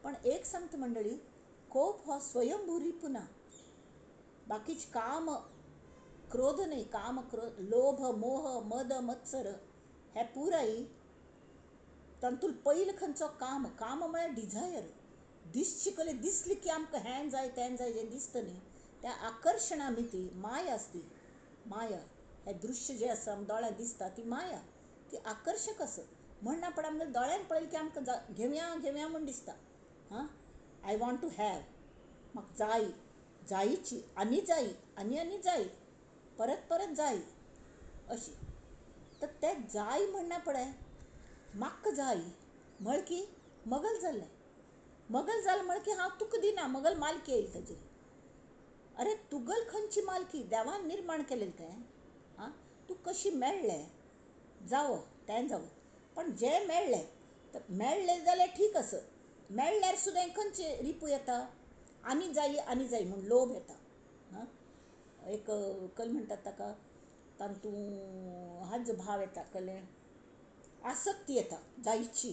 पण एक सांगता मंडळी, कोप हो स्वयंभू रिपू ना. बाकीचे काम क्रोध न्हय, काम क्रोध लोभ मोह मद मत्सर हे पुराय तातूंत पयलो खंयचो काम. काम म्हळ्यार डिझायर. दिसची कले दिसली की आमकां हें जाय तें जाय जें दिसता न्ही त्या आकर्शणा ती माया आसती. माया हें दृश्य जें आसा आमकां दोळ्यांक दिसता ती माया, ती आकर्शक आसा. म्हण आपण आमकां दोळ्यान पळयलें की आमकां घेवया घेवया म्हूण दिसता. हां, I want to have, म्हाका जाय, जायची आनी जाय आनी आनी जाय, परत परत जाय अशी. तर तें जाय म्हणना पळय म्हाका जाय म्हळ की मगल जालें. मगल जालें म्हळ की हांव तुका दिना, मगल मालकी येयली ताजेर. अरे तुगल खंयची मालकी? देवान निर्माण केलें तें. आं, तूं कशी मेळ्ळें जावो तें जावो, पण जें मेळ्ळें तर मेळ्ळें जाल्यार ठीक आसा. मेळ्ळ्यार सुद्दां खंयचे रिपू येता, आनी जाय आनी जाय म्हूण लोभ येता. हां, एक कल म्हणटात ताका, तातूंत हाज भाव येता, कलें आसक्ती येता जायची,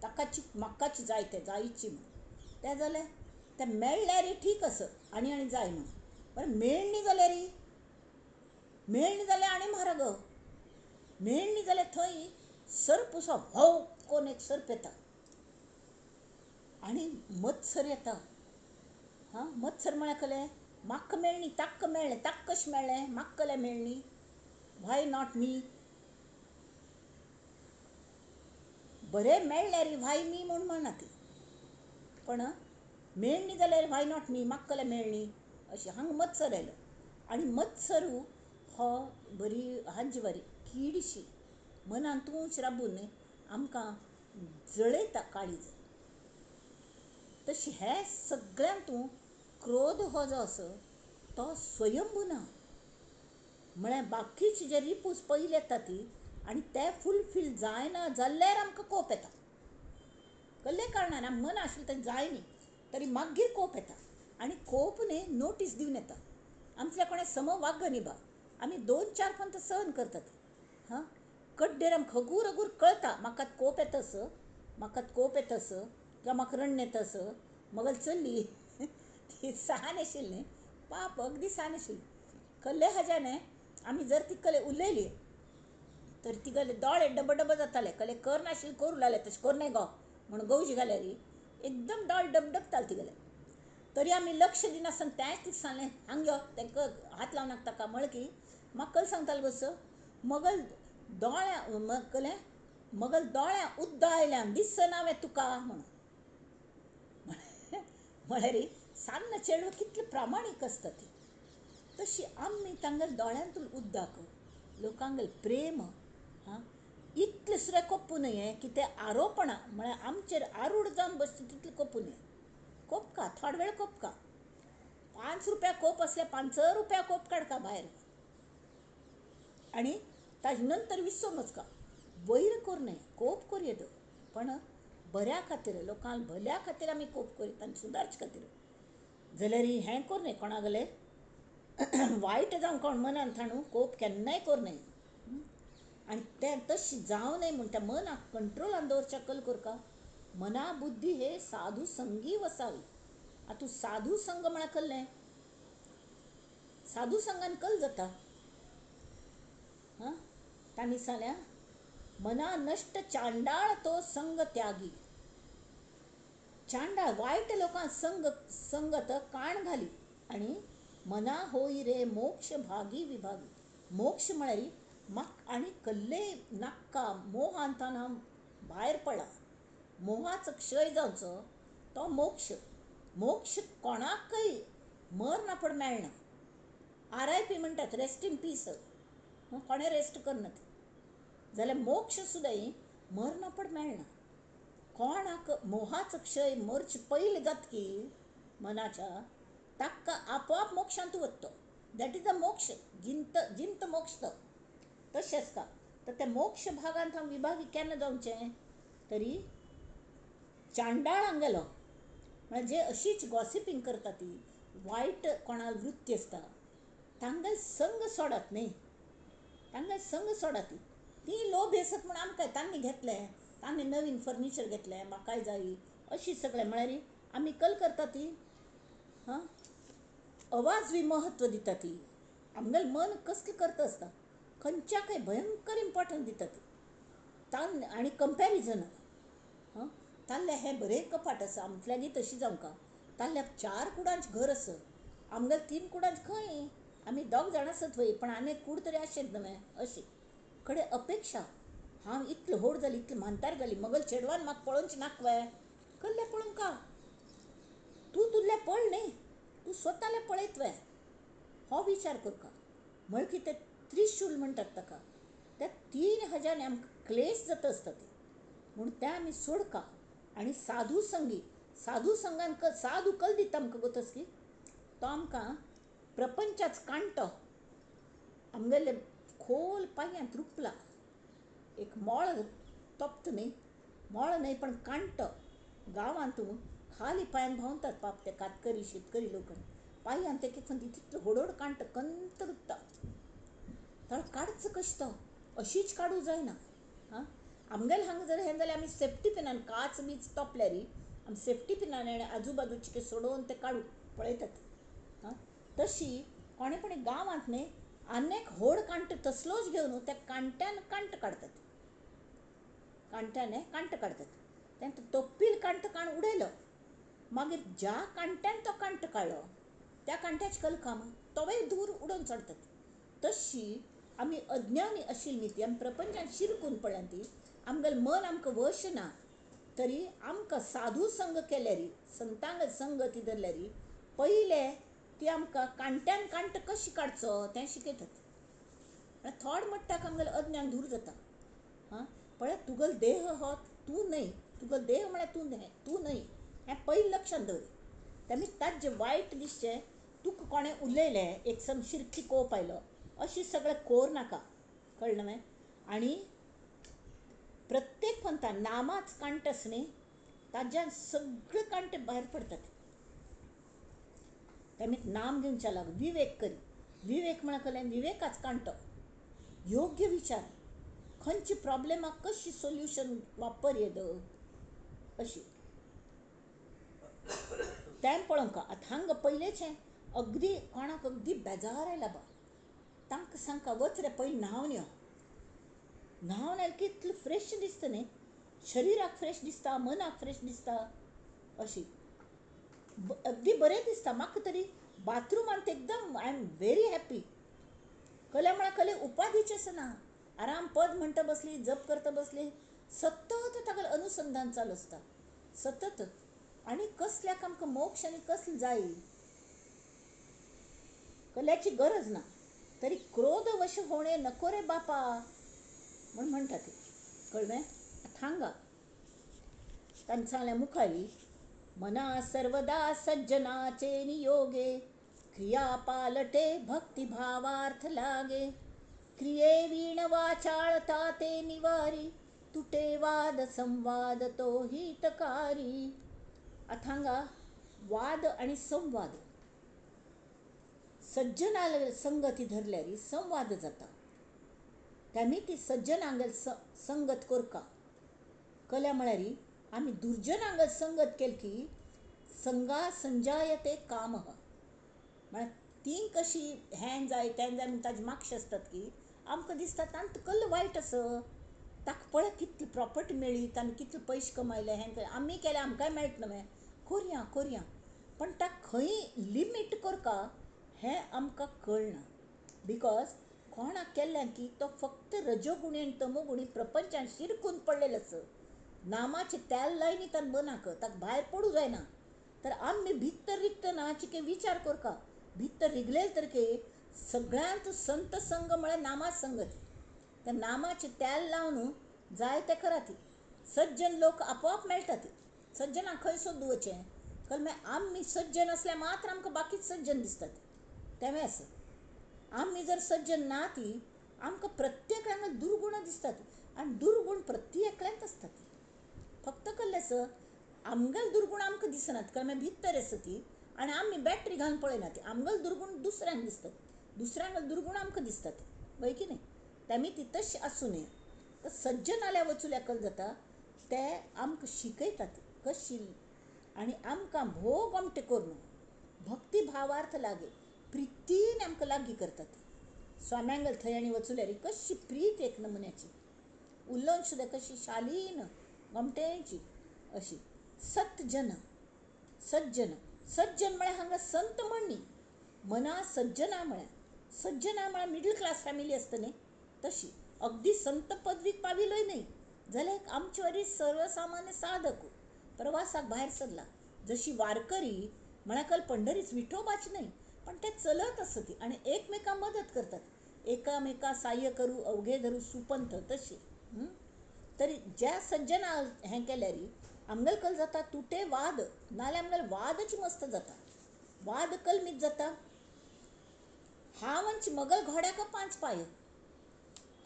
ताकाची म्हाकाच जाय तें जायची म्हूण. तें जालें तें मेळ्ळ्यार ठीक आसा आनी आनी जाय म्हूण. बरें मेळ्ळी जाल्यार, मेळ्ळी जाल्यार आनी म्हारग. मेळ्ळी जाल्यार थंय सर्प असो भोव कोण एक सर्प येता आनी मत्सर येता. हां, मत्सर म्हळ्यार कसलें? म्हाका मेळ्ळी ताका मेळ्ळें, ताका कशें मेळ्ळें, म्हाका कलें मेळ्ळी, व्हाय not me? बरें मेळ्ळ्यार व्हाय मी म्हूण म्हणना ती, पण मेळ्ळी जाल्यार व्हाय not me, म्हाका कलें मेळ्ळी अशें हांगा मत्सर आयलो. आनी मत्सर हो बरी हांजी बरी किडशी मनांतूच राबून आमकां जळयता काळीज. तशें हे सगळ्यांतूं क्रोध हो जो आसा तो स्वयंभू ना. म्हळ्यार बाकीचे जे रिपूस पयले येता ती आनी ते फुलफील जायना जाल्यार आमकां कोप येता. कसले कारणान आमी मन आशिल्लें तें जाय न्ही तरी मागीर कोप येता. आनी कोप न्ही नोटीस दिवन येता. आमच्या कोणें सम वाग न्ही बा, आमी 2 4 पंत सहन करतात. हां, कड्डेर आमकां हगूर हगूर कळटा म्हाका कोप येता असो, म्हाका कोप येता असो किंवा म्हाका रण्ण येता असो. मगल चल्ली ती सान आशिल्ली न्ही पाप, अगदी सान आशिल्ली. कल्ले हाज्यान आमी जर ती कले उलयली तर तिगेले दोळे डब डब जाताले. कले कर नाशिल्ले करूं लागले तशें कर न्हय गो म्हूण गौजी घाल्यार एकदम दोळे डबडबताले तिगेले. तरी आमी लक्ष दिनासतना तेंच तिका सांगलें, हांग यो, ताका हात लावं नाका ताका. म्हळें की म्हाका कल सांगतालें बस मगल दोळ्या कलें मगल दोळ्या उद्दा आयल्यान दिसना वे तुका म्हणून. म्हळ्यार सान्न चेडूं कितलें प्रामाणीक आसता ती. तशी आमी तांगेल्या दोळ्यांतून उद्दाक लोकांगेलें प्रेम हां इतलें सुद्दां कोप्पू न्हय की ते आरोपणां म्हळ्यार आमचेर आरूढ जावन बसता तितलें कोप्पू न्हय. कोपका थोडो वेळ कोपका, 5 रुपया कोप आसल्यार 5 रुपया कोप काडका भायर आनी ताजे नंतर विसरून वचका. वैर करूं न्हय, कोप करूं येता, पण बऱ्या खातीर लोकांक भल्या खातीर आमी कोप करीत आनी सुदारचे खातीर. जाल्यार हें करूं न्हय कोणागेलें वायट जावं कोण मनान थाणू कोप केन्नाय करूं न्हय. आनी तें तशें जावं न्हय म्हूण त्या मनाक कंट्रोलान दवरच्या कल करका. मना बुद्धी हे साधू संगी वसावी. आतां तूं साधू संग म्हळ्यार कसलें? साधू संगान कल जाता. हां, तांणी सांगल्या मना नश्ट चांडाळ तो संग त्यागी. चांडाळ वायट लोकां संग संगत काण घाली आनी मना होई रे मोक्ष भागी विभागी. मोक्ष म्हळ्यार म्हाका आनी कल्ले नाक्का मोहांतान हांव भायर पडला, मोहाचो क्षय जावचो तो मोक्ष. मोक्ष कोणाकय मर ना पण मेळना. RIP म्हणटात, रेस्ट इन पीस, कोणें रेस्ट करना जाल्यार मोक्ष सुद्दां मर ना पण मेळना. कोणाक मोहाचो क्षय मरचे पयलीं जातकी मनाच्या ताका आपोआप मोक्षांत वता. That is a मोक्ष, जिंत जिंत मोक्ष तो. तशें आसता. तर त्या मोक्ष भागांत हांव विभागी केन्ना जावचें? तरी चांडाळांक गेलो म्हणजे अशीच गॉसिपींग करता ती, वायट कोणाक वृत्ती आसता, तांगेल संग सोडात न्ही, तांगेल संग सोडात. ती लोभ आसत म्हूण आमकां तांणी घेतलें, तांणी नवीन फर्निचर घेतलें, म्हाकाय जायी अशी सगळें म्हळ्यार आमी कल करता ती. हां, आवाज बी महत्व दिता ती. आमगेलें मन कसलें करता आसता, खंयच्याकय भयंकर इम्पोर्टंस दिता ती. तान आनी कंपेरिजन. हां, ताल्लें हें बरें कपाट आसा, आमतल्यागी तशी जावंका. ताल्ल्या 4 कुडांचें घर आसा, आमगेलें 3 कुडांचें खंय, आमी 2 जाण आसत वय, पण आनी एक कूड तरी आशेंत न्हय अशी कडे अपेक्षा. हांव इतलें व्हड जाली, इतलें म्हांतार जाली, मगल चेडवान म्हाका पळोवचें नाका वे, कसलें पळोवंका? तूं तुजलें पळ न्ही, तूं स्वतालें पळयत वे, हो विचार करका. म्हळ्यार कितें त्रिशूल म्हणटात ताका, त्या 3000 आमकां क्लेश जाता आसता ती. म्हूण तें आमी सोडका. आनी साधू संगी, साधू संगान साधू कल दिता आमकां गोतस की तो आमकां प्रपंचाच कांटो आमगेले खोल पांयांत रुपला. एक मोळ तोपता न्ही, मोळ न्हय पण कांटो गांवांत खाली पांयान भोंवतात पाप ते कातकरी शेतकरी लोक, पांयांत एक एक तितलो व्हड कांटो कंत रुपता. तर काडचो कशें तो, अशीच काडूं जायना. हां, आमगेले हांगा जर हें जाल्यार आमी सेफ्टी पिनान काच बीच तोपल्यार आमी सेफ्टी पिनान आनी आजूबाजूचे सोडोवन ते काडू पळयतात. हां, तशी कोणे कोणे गांवांत न्ही आनेक व्हड कांटो तसलोच घेवन त्या कांट्यान कांट काडतात, कांट्यान कांट काडतात. तें तोपील कांट काण उडयलो, मागीर ज्या कांट्यान तो कांट काडलो त्या कांट्याचे कलकाम तोवय धूर उडोवन चडतात. तशी आमी अज्ञानी आशिल्ली ती, आमी प्रपंचान शिरकून पडल्या ती, आमगेलें मन आमकां वश ना, तरी आमकां साधू संग केल्यार, संतांग संगती धरल्यार पयले ती आमकां कांट्यान कांट कशी काडचो तें शिकयतात. थोड म्हणटा आमगेलें अज्ञान दूर जाता. हां, पळय तुगेलो देह हो तूं न्हय, तुगेलो देह म्हळ्यार तूं न्हय, तूं न्हय हें पयलें लक्षांत दवर. तेमी ताजें वायट दिसचें तुका कोणें उलयलें एक समशिरकी कोप आयलो अशी सगळें कोर नाका, कळ्ळें न्हय? आनी प्रत्येक पंथा नामाच कांट आसा न्ही, ताज्यान सगळे कांटे भायर पडतात. तेमी नाम घेवच्या लाग विवेक करी, विवेक म्हळ्यार कळ्ळें, विवेकाच कांटो, योग्य विचार, खंयचे प्रॉब्लेमाक कशी सोल्युशन वापर येद अशी तें पळोवंक. आतां हांगा पयलेचें अगदी कोणाक अगदी बेजार आयला बा, तांकां सांगका वच रे पयलीं न्हांवन यो. न्हांवन आयलें की इतलें फ्रेश दिसता न्ही, शरिराक फ्रेश दिसता, मनाक फ्रेश दिसता, अशी अगदी बरें दिसता म्हाका. तरी बाथरुमांत एकदम I am very happy. कले म्हळ्यार कले उपाधीचें आसना, आराम पद म्हणटा बसली, जप करता बसली, सतत ताका अनुसंधान चालू आसता सतत. आनी कसल्याक आमकां मोक्ष आनी कसलें जाय कल्याची गरज ना, तरी क्रोधवश होणे नको रे बापा म्हूण म्हणटा ती, कळ्ळें? हांगा तांणी सांगलें मुखारी, मना सर्वदा सज्जनाचे नियोगे, क्रिया पालटे भक्तिभावार्थ लागे, क्रिये वीण वाचाळता ते निवारी, तुटे वाद संवाद तो हितकारी. आतां हांगा वाद आनी संवाद, सज्जनाल संगती धरल्यार संवाद जाता. तेमी ती सज्जनांगेल संगत करका. कल्या म्हळ्यार आमी दुर्जनांगेल संगत केली की संगा संजायते काम, म्हळ्यार ती कशी हें जाय तें जाय म्हूण ताजे मागशे आसतात की आमकां दिसता तांकां कल्ल वायट आसा, ताका पळय कितली प्रॉपर्टी मेळ्ळी, ताणें कितले पयशे कमायले, हें आमी केलें आमकांय मेळटा न्हय, करुया करुया, पण ताका खंय लिमीट करका हें आमकां कळना. Because कोणाक केल्ल्यान की तो फक्त रजोगुणी आनी तमोगुणी प्रपंचान शिरकून पडलेलो आसा, नामाचे तेल लायनी ताका मनाक, ताका भायर पडूं जायना. तर आमी भितर रिगतना चिके विचार करका, भितर रिगले तर की सगळ्यांत संत संग म्हळ्यार नामा संगत, त्या नामाचे तेल लावन जाय तें करात. सज्जन लोक आपोआप मेळटात, सज्जनाक खंय सोदूं वचें? कळ्ळें? मागीर आमी सज्जन आसल्यार मात्र आमकां बाकीच सज्जन दिसतात, तेंवूय आसा. आमी जर सज्जन ना ती आमकां प्रत्येकाक दुर्गुणां दिसतात, आनी दुर्गुण प्रत्येकल्यांत आसतात. फक्त कळ्ळें आसा आमगेले दुर्गुण आमकां दिसनात, कारण मागीर भितर आसा ती, आनी आमी बॅटरी घालून पळयना ती, आमगेले दुर्गुण दुसऱ्यांक दिसतात. दुसऱ्यांक दुर्गुण आमकां दिसतात, वय की न्ही? तेमी ती तशी आसूं न्हय. तर सज्जनाल्या वचूल्या कल जाता ते आमकां शिकयतात कशी आनी आमकां भोव गोमटें करून भक्ती भावार्थ लागे प्रितीन आमकां लागीं करतात. स्वाम्यांगल थंय आनी वचूल्यार कशी प्रीत एक नमुन्याची, उलोवन सुद्दां कशी शालीन गोमटेची अशी. सज्जन सज्जन सज्जन म्हळ्यार हांगा संत म्हण न्ही, मना सज्जना म्हळ्यार सज्जना म्हळ्यार मिडल क्लास फॅमिली आसता न्ही तशी, अगदी संत पदवीक पाविलोय न्ही जाल्यार आमचे वरी सर्वसामान्य साधक प्रवासाक भायर सरला. जशी वारकरी म्हळ्यार कल पंढरीच विठोबाची न्हय, पण ते चलत आसत आनी एकमेकांक मदत करतात, एकामेका साह्य करू अवघे धरू सुपंथ तशी. तरी ज्या सज्जना हें केल्यार आमगेल कल जाता तुटे वाद, नाल्यार आमगेल वादच मस्त जाता. वाद कलमीत जाता. हांव आनी मगल घोड्याक पांच पाय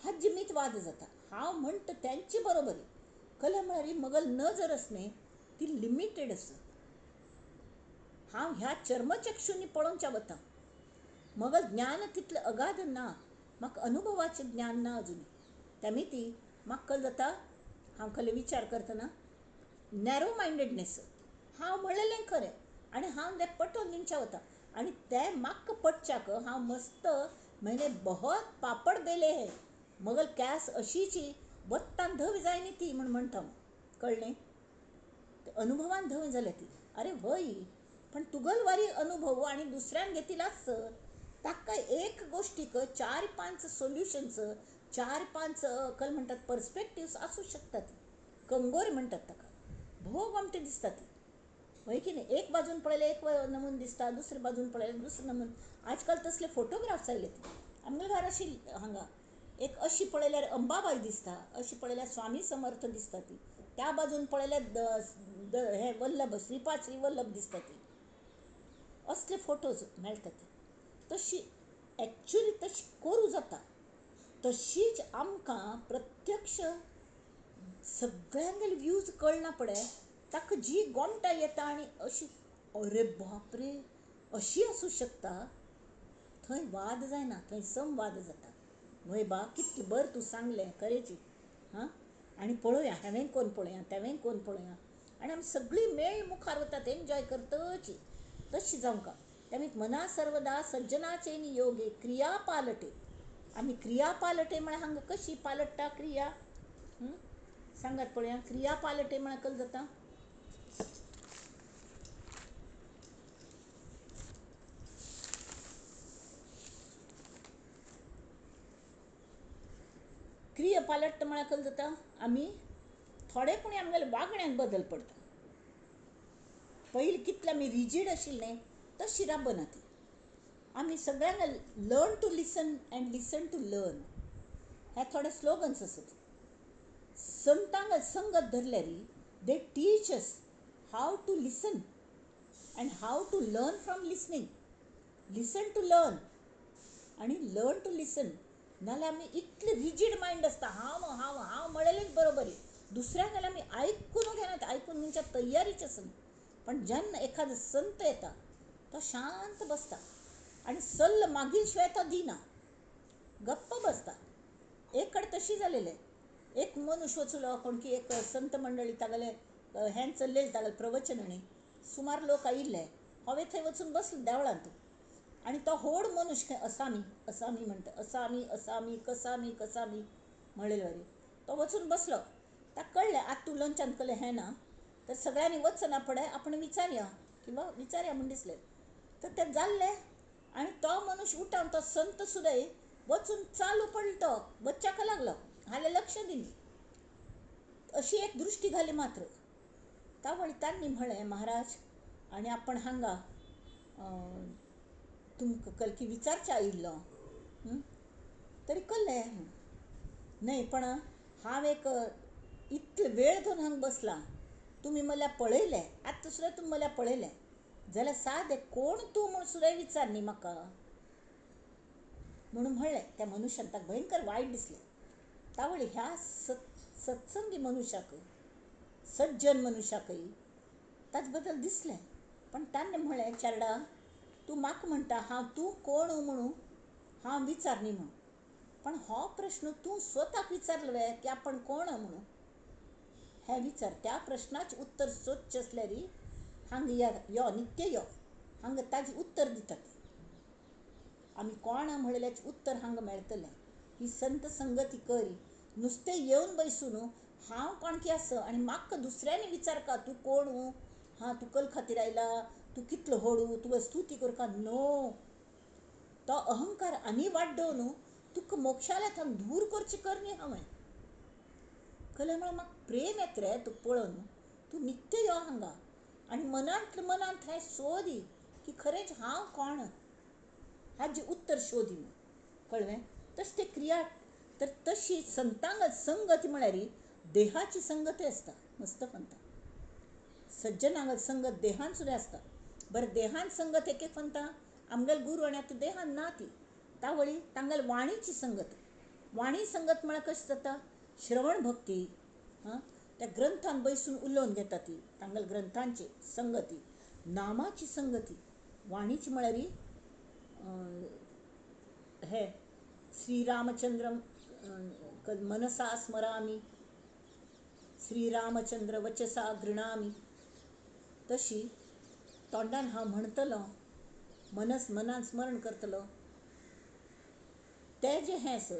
हाजी मीत वाद जाता. हांव म्हणटा तेंचे बरोबरी कल म्हळ्यार मगल नजर आस न्ही ती लिमिटेड आसा. हांव ह्या चर्मचक्षुंनी पळोवच्या वता, मगल ज्ञान तितलें अगाध ना, म्हाका अनुभवाचें ज्ञान ना अजून. त्यामी ती म्हाका कल जाता हांव कल विचार करतना नॅरो मायंडेडनेस, हांव म्हणलेलें खरें आनी हांव तें पटोवन दिवच्या वता आनी तें म्हाका पटच्याक हांव मस्त मैंने बहुत पापड बेले हे मगल कॅस अशीची वत्तान धवी जायनी ती म्हण म्हणटा. कळ्ळें? अनुभवान धवी जाल्या ती. अरे व्हय, पण तुगल वारी अनुभव आनी दुसऱ्यान घेतिला आसत ताका एक गोश्टीक 4-5 सोल्युशन्स, 4-5 कल म्हणटात पर्सपेक्टिव्स आसूं शकतात. कंगोर म्हणटात ताका, भोव गोमटे दिसतात. वय की न्ही? एक बाजून पळयलें एक नमून दिसता, दुसरे बाजून पळयलें दुसरें नमून. आजकाल तसले फोटोग्राफ्स आयले. आमगेल्या घरा अशी हांगा एक अशी पळयल्यार अंबाबाई दिसता, अशी पळयल्यार स्वामी समर्थ दिसता ती, त्या बाजून पळयल्यार हे वल्लभ श्रीपाद श्री वल्लभ दिसता ती. असले फोटोज मेळटात. तशी एक्चुली तशी करूं जाता. तशीच आमकां प्रत्यक्ष सगळ्यांगेले व्यूज कळना पडे ताका जी गोमटा येता आनी अशी अरे बापरे अशी आसूं शकता, थंय वाद जायना, थंय संवाद जाता. वय बा कितलें बरें तूं सांगलें खरेंची. हां, आनी पळोवया हांवें कोण पळोवया तेवें कोण पळोवया आनी आमी सगळीं मेळ मुखार वतात एन्जॉय करतची. तशी जावंका. त्यामुळे मना सर्वदा सज्जनाचे नियोगे क्रिया पालटे. आमी क्रिया पालटे म्हळ्यार हांगा कशी पालट्टा क्रिया सांगात पळोवया. क्रिया पालटे म्हळ्यार कल जाता? क्रिया पालट्टा म्हळ्यार कल जाता आमी थोडे कोणी आमगेल्या वागण्यांत बदल पडटा. पयलीं कितले आमी रिजीड आशिल्ले तशी राबना ती. आमी सगळ्यांक learn to listen and listen to learn हे थोडे स्लोगन्स आसत. संतांक संगत धरल्यार they teach us how to listen and how to learn from listening. Listen to learn आनी लर्न टू लिसन. नाल्यार आमी इतले रिजीड मायंड आसता, हांव हांव हांव म्हणलेलेंच बरोबर, दुसऱ्यांक जाल्यार आमी आयकून घेनात, आयकून घेवच्या तयारीच आसना. पण जेन्ना एखादो संत येता तो शांत बसता आनी सल्ल मागील शिवाय तो दिना, गप्प बसता. एक कडेन तशी जालेलें, एक मनुष्य वचलो कोण की एक संत मंडळी तागेले हें चल्लेलें तागेलें प्रवचन न्ही, सुमार लोक आयिल्ले, हांवें थंय वचून बसलो देवळांत आनी तो होड मनुष्य खंय असामी असामी म्हणटा, असामी असामी कसामी कसामी म्हणलेले वरी तो वचून बसलो. ताका कळ्ळें आतां तूं लंचान कलें हें ना तर सगळ्यांनी वचना पडे आपण विचारया किंवा विचारया म्हूण दिसलें तर तें जाल्लें. आनी तो मनुष्य उठावन तो संत सुद्दां वचून चालू पडलो, तो वच्चाक लागलो, हालें लक्ष दिली अशी एक दृष्टी घाली मात्र. तावळी तांणी म्हळें महाराज आनी आपण हांगा तुमकां कलकी विचारचें आयिल्लो तरी कल्लें न्हय, पण हांव एक इतलो वेळ धरून हांगा बसलां, तुमी मला पळयलें आतां सुद्दां तुमी मला पळयलें जाल्यार सादें कोण तूं म्हूण सुद्दां विचार न्ही म्हाका म्हणून म्हणलें. त्या मनुष्यान ताका भयंकर वायट दिसलें. तावळी ह्या सत्संगी मनुष्याक सज्जन मनुष्याकय ताचे बद्दल दिसलें. पण ताणें म्हणलें चेरडा तूं म्हाका म्हणटा हांव तूं कोण म्हणून, हांव विचार न्ही म्हूण. पण हो प्रश्न तूं स्वताक विचारलो वे की आपण कोण म्हणून? हें विचार, त्या प्रश्नाचें उत्तर सोदचें आसल्यार हांगा यो, नित्य यो, हांगा ताजें उत्तर दितात. आमी कोण म्हणलेल्याचें उत्तर हांगा मेळटलें. ही संत संगती करी नुस्तें येवन बैसून हांव कोणकी आसा आनी म्हाका दुसऱ्यांनी विचारका तूं कोण? हां, तूं कल खातीर आयला, तूं कितलो होडू, तुका स्तुती करका. नो, तो अहंकार आनी वाड्डो न्हू, तुका मोक्षाल्या थावन दूर करची करणी हांवें. कले म्हळ्यार म्हाका प्रेम येता रे तुका पळोवन. तूं नित्य यो हांगा आनी मनांतले मनांत हें सोदी की खरेंच हांव कोण, हाजें उत्तर शोदी म्हूण. कळ्ळें? तशें तें क्रिया. तर तशी संतांग संगती म्हळ्यार देहाची संगती आसता. मस्त पंता सज्जनांग संगत देहान सुद्दां आसता. बरें, देहान संगत एक एक पंता आमगेले गुरू आनी आतां देहान ना ती तावळी तांगेले वाणीची संगत. वाणी संगत म्हळ्यार कशें जाता? श्रवण भक्ती. हां, त्या ग्रंथान बैसून उलोवन घेता ती तांगेले ग्रंथांची संगती. नामाची संगती. वाणीची म्हळ्यार हे श्रीरामचंद्र मनसा स्मरामी, श्रीरामचंद्र वचसा गृणामी, तशी तोंडान हांव म्हणटलो, मनस मनान स्मरण करतलो, तें जें हें आसा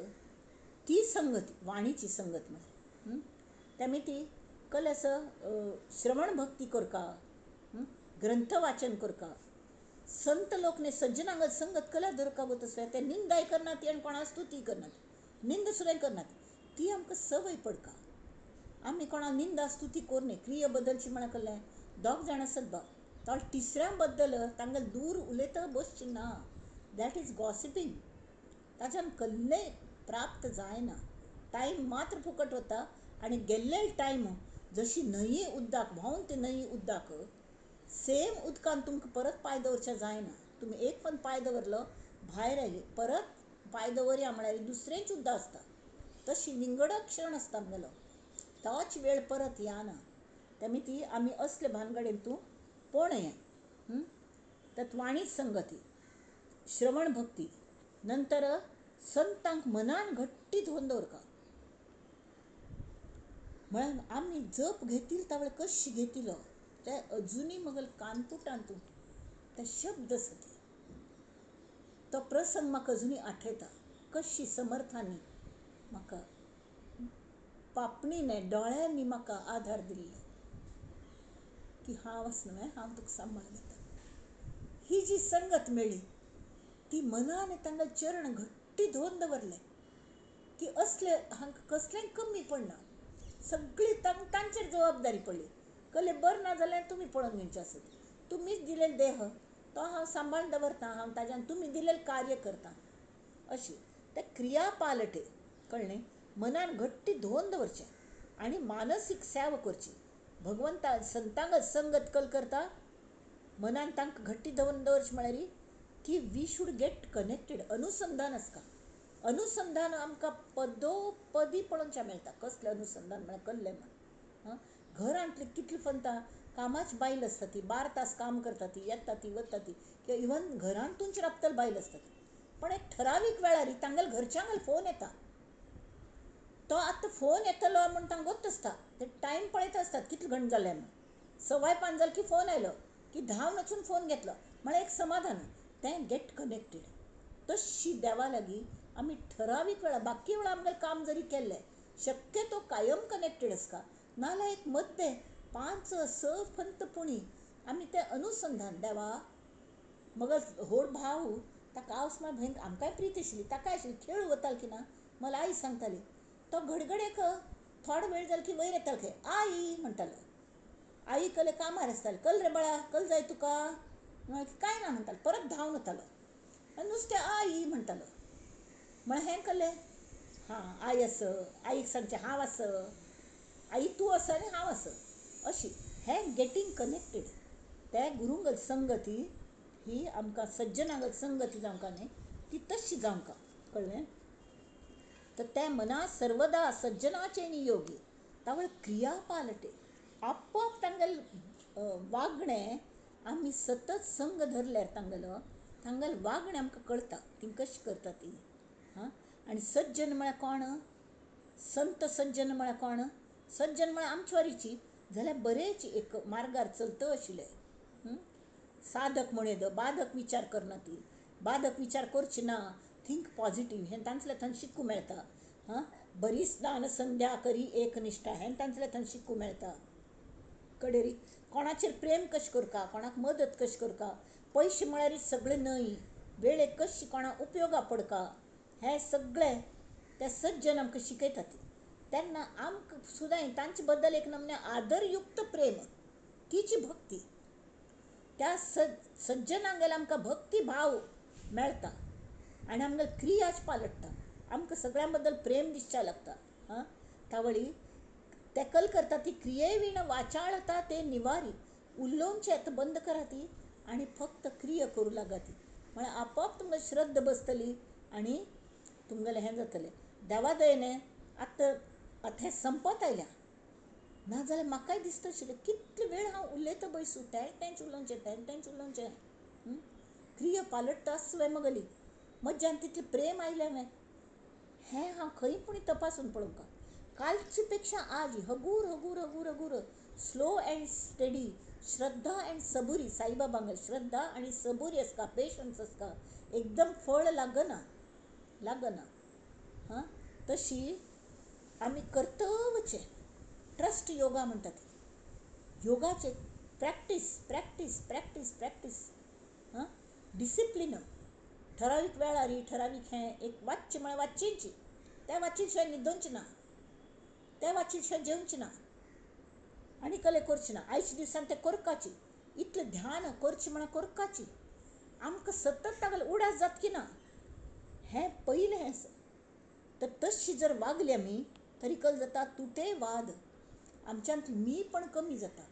ती संगत, वाणीची संगत म्हळ्यार. तेमी ती कल आसा श्रवण भक्ती करका, ग्रंथ वाचन करका. संत लोक न्ही सज्जनांग संगत कला दवरका गो तसलें ते निंदाय करना ती आनी कोणा स्तुती करनात, निंदा सुद्दां करनात. ती आमकां संवय पडका. आमी कोणा निंदा स्तुती करुनी. क्रिया बदलची म्हळ्यार कसलें? दोग जाण आसत बा, तो तिसऱ्या बद्दल तांगेले दूर उलयता बसची ना. That is gossiping. ताच्यान कसलेंय प्राप्त जायना. टायम मात्र फुकट वता आनी गेल्ले टायम जशी न्हंयी उदक व्हांवन ते न्हंयी उदक सेम उदकान तुमकां परत पांय दवरचें जायना. तुमी एक पण पांय दवरलो भायर आयली परत पांय दवरया म्हळ्यार दुसरेंच उदक आसता. तशी विंगड क्षण आसता आमगेलो, तोच वेळ परत येना. तेमी ती आमी असले भानगडीन तूं पळोवया. तत् वाणी संगती, श्रवण भक्ती, नंतर संतांक मनान घट्टी धरून दवरका. म्हळ्यार आमी जप घेतील तावळ कशी घेतिलो ते अजुनूय मगल कानपुटान तूं ते शब्द आसा ते, तो प्रसंग म्हाका अजुनूय आठयता. कशी समर्थांनी म्हाका पापणीने दोळ्यांनी म्हाका आधार दिल्लो की हांव आसा न्हय, हांव तुका सांबाळ घेता. ही जी संगत मेळ्ळी ती मनान तांकां चरण घट्टी धरून दवरले की असले हांकां कसलेंय कमी पडना. सगळी तांचेर जबाबदारी पडली. कले बरें ना जाल्यार तुमी पळोवन घेवचें आसत, तुमीच दिलेलो देह तो हांव सांबाळून दवरता, हांव ताज्यान तुमी दिलेलें कार्य करता. अशी ते क्रिया पालटे. कळ्ळें? मनान घट्टी धरून दवरचें आनी मानसीक सेवा करची. भगवंता संतांग संगत कल करता, मनान तांकां घट्टी धरून दवरचें म्हळ्यार की we should get connected. अनुसंधान आसता. अनुसंधान आमकां पदोपदी पळोवचें मेळटा. कसलें अनुसंधान म्हळ्यार कसलें म्हण? घरांतली कितली फंता कामाची बायल आसता ती 12 तास काम करता, ती येता ती वता ती, किंवा इवन घरांतूच राबतली बायल आसता ती. पण एक ठरावीक वेळार तांगेले घरच्यांक फोन येता. तो आतां फोन येतलो म्हूण तांकां गोत्त आसता. ते टायम पळयत आसतात कितले घंटे जाले म्हूण. 5:15 जालें की फोन आयलो की धांवन वचून फोन घेतलो म्हळ्यार एक समाधान. तें गेट कनेक्टेड. तशी देवा लागीं आमी ठरावीक वेळा, बाकी वेळा आमगेलें काम जरी केल्लें शक्यतो कायम कनेक्टेड आसता. नाजाल्यार एक मद्दे 5-6 फंत पुणी आमी तें अनुसंधान देवा. मगल व्हड भाव ताका हांव म्हळ्यार भयंकर आमकांय प्रीत आशिल्ली, ताकाय आशिल्ली. खेळ वतालो की ना मला आई सांगताली, तो घडघडेक थोडो वेळ जालो की वयर येतालो खंय, आई म्हणटालो. आई कले कामार आसताले, कल रे बाळा कल जाय तुका, कांय ना म्हणटालो. परत धांवन वतालो आनी नुस्तें आई म्हणटालो. म्हळ्यार हें कलें हां आई आस, आईक सांगचें हांव आस, आई तूं आसा आनी हांव आस. अशी हें गेटींग कनेक्टेड. ते गुरुंगत संगती ही आमकां सज्जनागत संगती जावंका न्ही, ती तशी जावंका. कळ्ळें? तर ते मना सर्वदा सज्जनाचे नियोगी तावळ क्रिया पालटे. आपोआप तांगेलें वागणें आमी सतत संग धरल्यार तांगेलो तांगेलें वागणें आमकां कळटा, तीं कशें करता ती. हां, आनी सज्जन म्हळ्यार कोण? संत सज्जन म्हळ्यार कोण? सज्जन म्हळ्यार आमचे वरीची जाल्यार बरेच एक मार्गार चलता आशिल्ले. साधक म्हणूं येता, बाधक विचार करना ती, बाधक विचार करचे ना, थिंक पॉजिटीव हें तांचें थंय शिकूंक मेळटा. हां, बरी स्नान संध्या करी एक निश्ठा हें तांचें थंय शिकूंक मेळटा. कडेरी कोणाचेर प्रेम कशें करका, कोणाक मदत कशें करका, पयशे म्हळ्यार सगळें न्हय, वेळेक कशी कोणाक उपयोगा पडका, हें सगळें ते सज्जन आमकां शिकयतात. तेन्ना आमकां सुद्दां तांचे बद्दल एक नमूने आदरयुक्त प्रेम, तीची भक्ती. त्या सज्जनांगेर आमकां भक्ती भाव मेळटा आनी आमगेली क्रियाच पालटता, आमकां सगळ्यां बद्दल प्रेम दिसच्या लागता. हां, तावळी तेकल करता ती क्रिये विण वाचाळता ते निवारी. उलोवचें आतां बंद करा ती आनी फक्त क्रिया करूं लागा ती, म्हळ्यार आपोआप तुमकां श्रद्धा बसतली आनी तुमगेलें हें जातलें. देवा दयेन आतां आतां हें संपत आयल्या, नाजाल्यार म्हाकाय दिसता आशिल्लें कितलो वेळ हांव उलयता बैसू, तें तेंच उलोवचें, तें तेंच उलोवचें. क्रिया पालटता आसुवें मगली, म्हज्यान तितलें प्रेम आयलें हांवें. हें हांव खंय पूण तपासून पळोवंक. कालचे पेक्षा आज हगूर हगूर हगूर हगूर, स्लो अँड स्टेडी, श्रद्धा अँड सबुरी. साईबाबांगेर श्रद्धा आनी सबुरी आसता, पेशन्स आसता, एकदम फळ लागना लागना. हां, तशी आमी कर्तव्यचें ट्रस्ट योगा म्हणटात, योगाचे प्रॅक्टीस प्रॅक्टीस प्रॅक्टीस प्रॅक्टीस. हां, डिसिप्लीन, ठरावीक वेळार ठरावीक हें एक वाच्चें म्हळ्यार वाचचेंची, त्या वाचिल शिवाय न्हिदोवचें ना, त्या वाचिल शिवाय जेवचें ना आनी कले करचें ना. आयच्या दिसान तें करकाची, इतलें ध्यान करचें म्हळ्यार करकाची. आमकां सतत तागेलें उडास जातकी ना, हें पयलें हें. तर तशी जर वागली आमी तरी कल जाता तुटे वाद, आमच्यांत मी पण कमी जाता,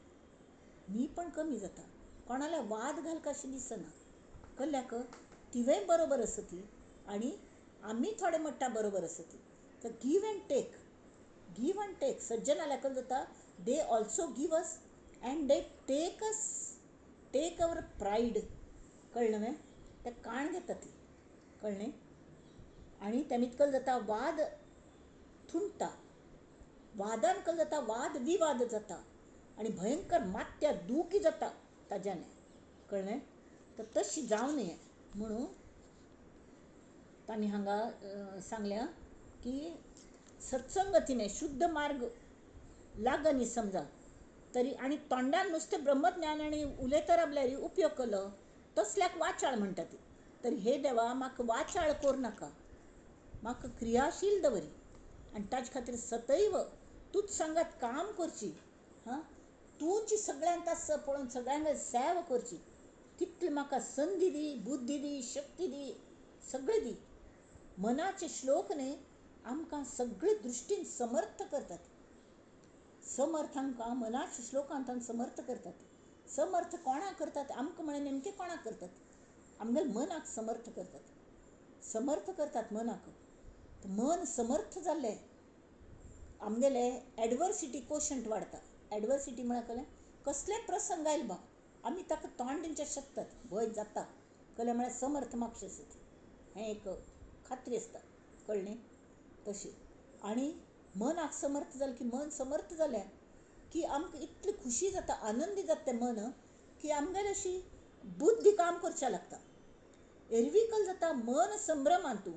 मी पण कमी जाता, कोणाला वाद घालका अशें दिसना. कल्ल्याक तिवें बरोबर आसा ती आनी आमी थोडे म्हणटा बरोबर आसा ती. तर give and take, give and take. सज्जनाल्या कल जाता they also give us and they take us, take our pride. कळ्ळें न्हय? ते काण घेता ती, कळ्ळें? आनी तेमी कल जाता वाद थुंडटा, वादान कल जाता वाद विवाद जाता आनी भयंकर मात्या दुखी जाता ताज्याने. कळ्ळें? तर तशी जावं नये म्हणून तांणी हांगा सांगल्या की सत्संगतीने शुद्ध मार्ग लागनी समजा तरी आनी तोंडान नुस्तें ब्रह्मज्ञान आनी उलयता रावल्यार उपयोग केलो तसल्याक वाचाळ म्हणटा ती. तर हे देवा म्हाका वाचाळ करूं नाका, म्हाका क्रियाशील दवरी आनी ताजे खातीर सदैव तूंच सांगात काम करची. हां, तूंच सगळ्यांक आसा पळोवन सगळ्यांक सेवा करची, तितली म्हाका संदी दी, बुद्धी दी, शक्ती दी, सगळें दी. मनाचे श्लोक न्ही आमकां सगळे दृश्टीन समर्थ करतात. समर्थ आमकां मनाच्या श्लोकांत समर्थ करतात. समर्थ कोणाक करतात? आमकां म्हळ्यार नेमके कोणाक करतात? आमगेल्या मनाक समर्थ करतात, समर्थ करतात मनाक. मन समर्थ जाल्लें आमगेले एडवर्सिटी कोशंट वाडटा. एडवर्सिटी म्हळ्यार कळ्ळें कसले प्रसंग आयले बा आमी ताका तोंड दिवचें शकतात, भंय जाता. कळ्ळें म्हळ्यार समर्थ मागशें आसता, हें एक खात्री आसता. कळ्ळें? तशें आनी मनाक समर्थ जालें की मन समर्थ जालें की आमकां इतली खुशी जाता, आनंदी जाता तें मन की आमगेली अशी बुद्धी काम करच्या लागता. एरवी कल जाता मन संभ्रमांतू.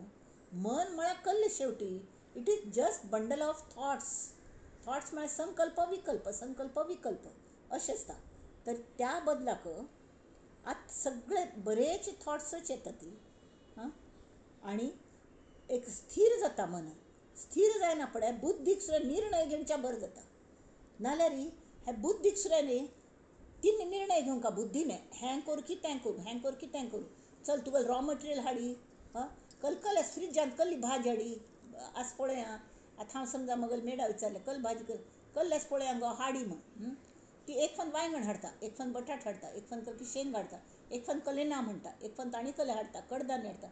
मन म्हळ्यार कल्ले शेवटी it is just bundle of thoughts. Thoughts म्हळ्यार संकल्प विकल्प, संकल्प विकल्प अशें आसता. तर त्या बदलाक आतां सगळे बरेच थॉट्सच येता ती. हां, आनी एक स्थीर जाता मन. स्थीर जायना फुडें बुद्धीक सुद्दां निर्णय घेवच्या बरें जाता. नाल्यार हे बुद्धीक सुद्दां न्ही तीन निर्णय घेवंक बुद्धीने, हें कर की तें करूं, हें कर की तें करूं, चल तुका रॉ मटेरियल हाडी, हां कल फ्रिजांत कसली भाजी हाडी आज पळया. आतां हांव समजा मगेले मेडा विचारलें कल भाजी कर, कल्लेच पळया गो हाडी म्हूण. ती एक फन वांयगण हाडटा, एक फन बटाट हाडटा, एक फन कल्ली शेंग हाडटा, एक फन कले ना म्हणटा, एक फन ताणी कले हाडटा, कडधान्य हाडटा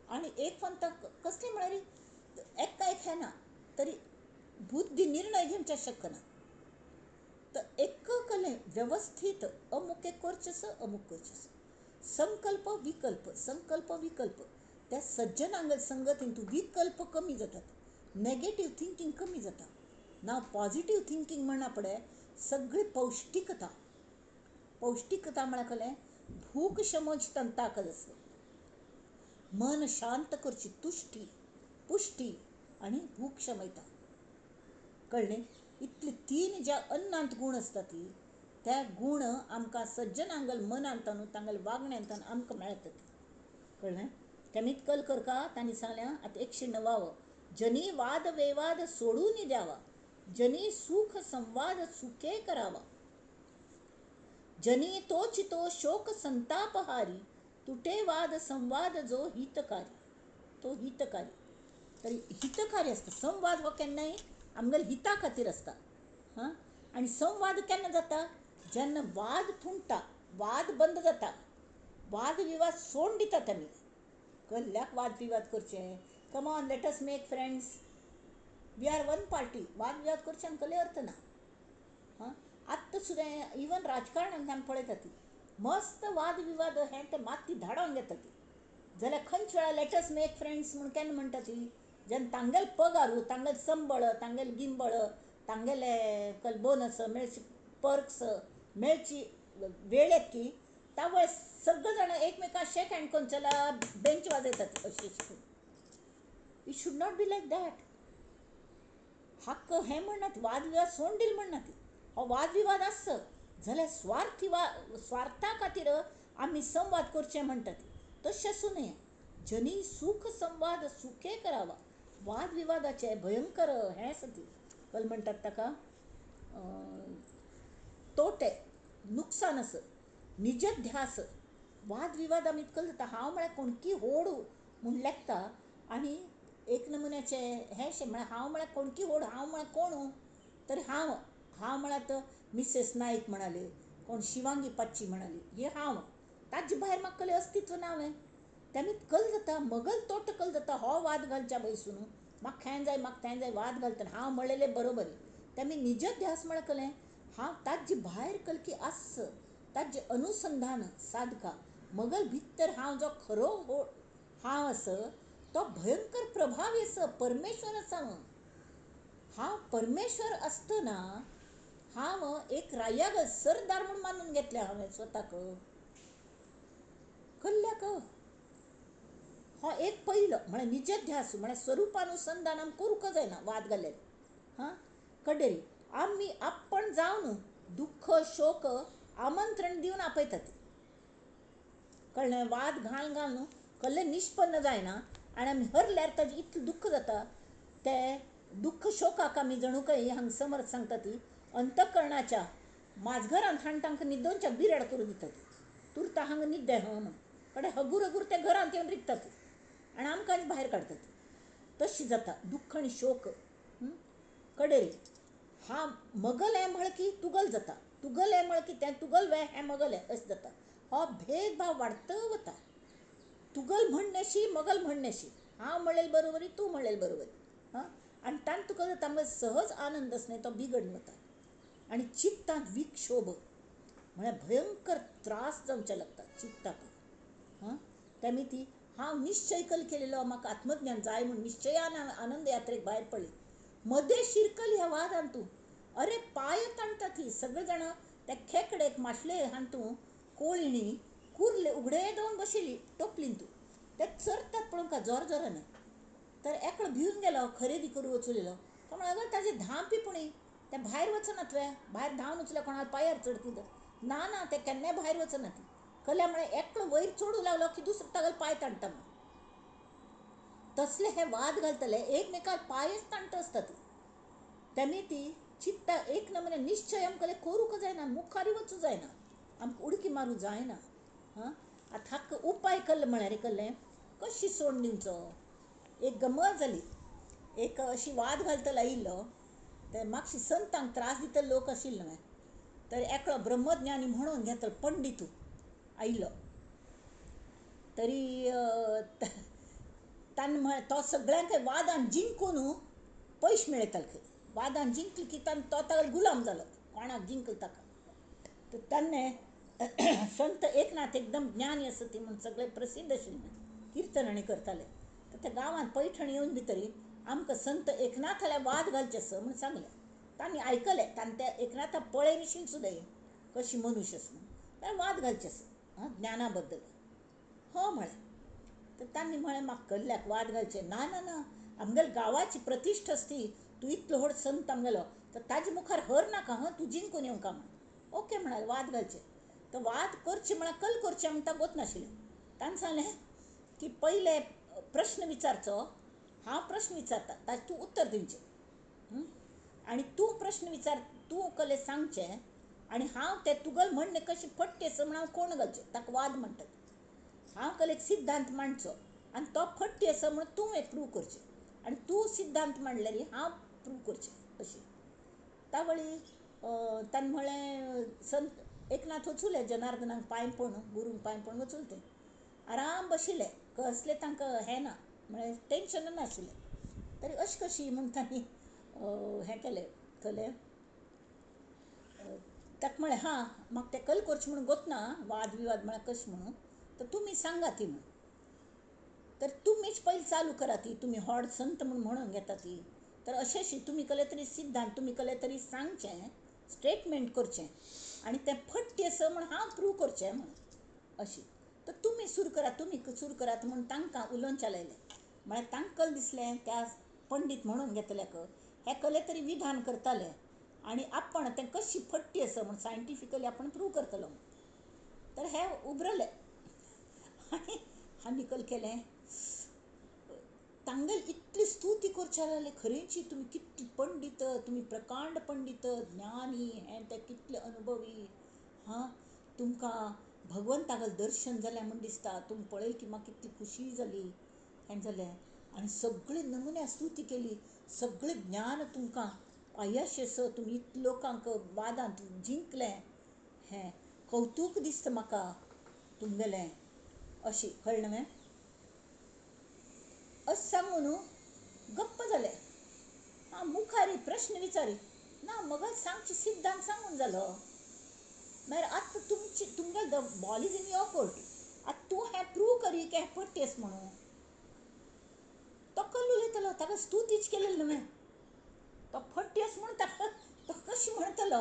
आनी एक फन कसलें म्हळ्यार एका एक हें ना तरी बुद्धी निर्णय घेवच्या शकना. तर एक कले वेवस्थीत अमुक एक करचें आसा, अमुक करचें आसा. संकल्प विकल्प, संकल्प विकल्प. त्या सज्जनांगल संगतीन तूं विकल्प कमी जातात, नेगेटीव थिंकींग कमी जाता. ना पॉझिटीव थिंकींग म्हणा पडे सगळी पौश्टिकता. पौश्टिकता म्हळ्यार कलें भूक शमोवची तांकां ताकद आसा. मन शांत करची तुश्टी पुश्टी आनी भूक शमयता. कळ्ळें? इतले तीन ज्या अन्नांत गूण आसता ती त्या गूण आमकां सज्जनांगल मनांत तांगेले वागण्यांत आमकां मेळटात. कळ्ळें? तेमी कल करका तांणी सांगलें आतां 109 जनी वाद वेवाद सोडून द्यावा, जनी सुख संवाद सुखे करावा, जनी तोची तो शोक संतापहारी, तुटे वाद संवाद जो हितकारी. तो हितकारी तर हितकारी आसता. संवाद हो केन्नाय आमगेले हिता खातीर आसता. हां, आनी संवाद केन्ना जाता? जेन्ना वाद थुंडटा, वाद बंद जाता, वाद विवाद सोडून दितात आमी. कसल्याक वाद विवाद करचे? Come on, let us make friends, we are one party. वाद विवाद करचे आमकां कसले अर्थ ना. हां, आत्तां सुद्दां इवन राजकारणांत आमी पळयतात ती मस्त वाद विवाद हें ते माती धाडोवन घेता ती. जाल्यार खंयच्या वेळार let us make friends म्हूण केन्ना म्हणटा ती? जेन्ना तांगेले पगारू, तांगेले संबळ, तांगेले गिंबळ, तांगेले बोनस मेळची, पर्क्स मेळची वेळ येत की त्या वेळार सगळे जाणां एकमेकांक शेक हँड करून चला बेंच वाजयतात अशें अशें. It should not be like that. हक्क हें म्हणनात, वादविवाद सोडून दिल म्हणनात. हो वादविवाद आसच जाल्यार स्वार्थी स्वार्था खातीर आमी संवाद करचे म्हणटात तशें आसूं नये. जनी सुख संवाद सुखे करावा. वादविवादाचे भयंकर हें आसा ती कल म्हणटात ताका तोटे, नुकसान आसा. निजध्यास वादविवाद आमी इतलो जाता. हांव म्हळ्यार कोणकी होड म्हूण लेखता आनी एक नमुन्याचें हें शें म्हळ्यार हांव म्हळ्यार कोणकी होड, हांव म्हळ्यार कोण? तर हांव हांव म्हळ्यार तर मिसेस नायक म्हणाली, कोण शिवांगी पाच्ची म्हणाली, हे हांव. ताजे भायर म्हाका कसलें अस्तित्व ना. हांवें तेमी कल जाता मगल तोट कल जाता. हो वाद घालच्या बैसून म्हाका खें जाय म्हाका तें जाय वाद घालतना हांव म्हणलेलें बरोबर. तेमी निजध्यास म्हळ्यार कसलें? हांव ताजे भायर कलकी आस ताजे अनुसंधान साधका मगल भितर हांव जो खरो हो हांव आस तो भयंकर प्रभावी आसा. परमेश्वर आसा. हांव परमेश्वर आसतना हांव एक रायाग सरदार म्हूण मानून घेतलें हांवें स्वताक. कल्ल्याक हो एक पयलो म्हळ्यार निजध्यास म्हळ्यार स्वरुपानुसंधान आमी करूंक जायना वाद घाल्यार. हां, कडेरी आमी आपण जावन दुख्ख शोक आमंत्रण दिवन आपयतात. कळ्ळें? वाद घाल घालून कसलें निष्पन्न जायना आनी आमी हरल्यार ताजें इतलें दुख्ख जाता. ते दुख्ख शोकाक आमी जणू काही हांगा समर्थ सांगता ती अंतकरणाच्या माजघरांत हाडून तांकां न्हिदोवच्या बिराड करून दितात. तुरता हांगा न्हिद्दे हं म्हूण कडेन हगूर हगूर ते घरांत येवन रिगतात आनी आमकांच भायर काडटात. तशें जाता दुख्ख आनी शोक. कडेन हा मगल हें म्हळें की तुगल जाता, तुगल हें म्हळें की तें तुगल वे हें मगल हें अशें जाता. हो भेदभाव वाडत वता. तुगल म्हणण्याशी मगल म्हणण्याशी, हांव म्हणलेलें बरोबरी तूं म्हणलेलें बरोबरी. हां, आनी तांकां तुका जाता मगेर सहज आनंद आसना तो बिगडून वता आनी चित्तांत विक्षोभ म्हळ्यार भयंकर त्रास जावचे लागता चित्ताक. हां, तेमी ती हांव निश्चय कल केलेलो म्हाका आत्मज्ञान जाय म्हूण निश्चयान आनंद यात्रेक भायर पडली. मदें शिरकल ह्या वादान तूं अरे पांय ताणटा ती सगळे जाणां त्या खेकडेक माशले हान तूं कोळिणी कुर्ले उगडे दवरून बशिल्ली टोपलीन तूं ते चरतात पळोवंक जोर जोरान. तर एकलो भिवन गेलो खरेदी करूं वचूलेलो. तो म्हणलो अगं ताजी धांप पुणी ते भायर वचनात वे भायर धांवन वचल्या कोणाक पांयार चडती तर ना ना ते केन्नाय भायर वचनात. कल्या म्हळें एकलो वयर चडूं लागलो की दुसरो तागेलो पांय ताणटा म्हूण. तसले हे वाद घालतले एकमेकाक पांयच ताणटा आसतात. तेमी ती चित्ता एक नमुने निश्चय आमकां करूंक जायना, मुखार वचूं जायना, आमकां उडकी मारूंक जायना. हां, आतां हाका उपाय कल्ले म्हळ्यार कल्लें कशी सोडून दिवचो? एक गमत जाली. एक अशी वाद घालतलो आयिल्लो ते मातशी संतांक त्रास दितले लोक आशिल्ले न्हय. तर एकलो ब्रह्मज्ञानी म्हणून घेतलो पंडितू आयिल्लो. तरी ताणें म्हळें तो सगळ्यांक वादान जिंकून पयशे मेळयतालो खंय. वादान जिंकले की ताणें तो तागेलो गुलाम जालो कोणाक जिंकलो ताका. तर ताणें संत एकनाथ एकदम ज्ञानी आसा ती म्हूण सगळे प्रसिद्ध आशिल्ले, किर्तन आनी करताले. तर त्या गांवांत पैठण येवन भितरी आमकां संत एकनाथाल्या वाद घालचे आसा म्हूण सांगलें. तांणी आयकलें, तांणी त्या एकनाथा पळय विशीं सुद्दां कशी मनुष्य आसा म्हूण वाद घालचे आसा ज्ञाना बद्दल. हो म्हळें. तर तांणी म्हळें म्हाका कल्ल्याक वाद घालचे ना ना ना, आमगेले गांवाची प्रतिश्ठा आसती, तूं इतलो व्हड संत आमगेलो तर ताजे मुखार हर नाका हं, तूं जिंकून येवंका म्हण. ओके म्हणाले, वाद घालचे. तर वाद करचे म्हळ्यार कल करचे आमकां गोत नाशिल्लें. ताणें सांगलें की पयले प्रश्न विचारचो, हांव प्रश्न विचारता ताजें तूं उत्तर दिवचें आनी तूं प्रश्न विचार, तूं कले सांगचें आनी हांव तें तुगल म्हणणें कशें फट्टें आसा म्हण हांव कोण घालचें, ताका वाद म्हणटात. हांव कले एक सिद्धांत मांडचो आनी तो फट्टी आसा म्हण तूं एक प्रूव करचें आनी तूं सिद्धांत मांडल्यार हांव प्रूव करचें अशें. तावळी ताणें म्हळें संत एकनाथ वचुले जनार्दनाक पांय पडून, गुरूंक पांय पडून वचून ते आराम बशिल्ले, कसलें तांकां हें ना म्हळ्यार टेंशन नाशिल्लें. तरी अशें कशी म्हूण तांणी हें केलें कलें ताका म्हळें हां म्हाका तें कल करचें म्हूण गोतना वाद विवाद म्हळ्यार कशें म्हणून, तर तुमी सांगा ती म्हूण. तर तुमीच पयलीं चालू करा ती, तुमी व्हड संत म्हूण म्हणून घेता ती, तर अशेंशी तुमी कले तरी सिद्धांत तुमी कले तरी सांगचें, स्टेटमेंट करचें आनी तें फट्टें आसा म्हूण हांव प्रूव करचें म्हूण अशें. तर तुमी सुरू करात, तुमी सुरू करात म्हूण तांकां उलोवन चालयलें. म्हळ्यार तांकां दिसलें त्या पंडीत म्हणून घेतल्याक हे कले तरी विधान करताले आनी आपण तें कशी फट्टी आसा म्हूण सायंटिफिकली आपण प्रूव करतलो. तर हे उबरले आनी हांणी कल केलें, तांगेल इतली स्तुती करच्या लागले, खरेंची तुमी कितले पंडीत, तुमी प्रकांड पंडीत, ज्ञानी, हें तें कितले अनुभवी, हां तुमकां भगवंतागेलें दर्शन जालें म्हूण दिसता, तुमी पळयलें की म्हाका कितली खुशी जाली, हें जालें आनी सगळे नमुन्या स्तुती केली, सगळें ज्ञान तुमकां पायश आसा, तुमी इतले लोकांक वादांत जिंकलें, हें कौतूक दिसता म्हाका तुमगेलें अशें. कळ्ळें न्हय? अशें सांगून गप्प जालें. हां मुखारी प्रश्न विचारी ना मगल सांगचे सिद्धांत सांगून जालो. मागीर आतां तुमची तुमगेले the ball is in your court, आतां तूं हें प्रूव करी की हें फट्टें म्हणून. तो कल उलयतलो, ताका स्तुतीच केलेली न्हय, तो फट्टें म्हूण ताका तो कशें म्हणटलो,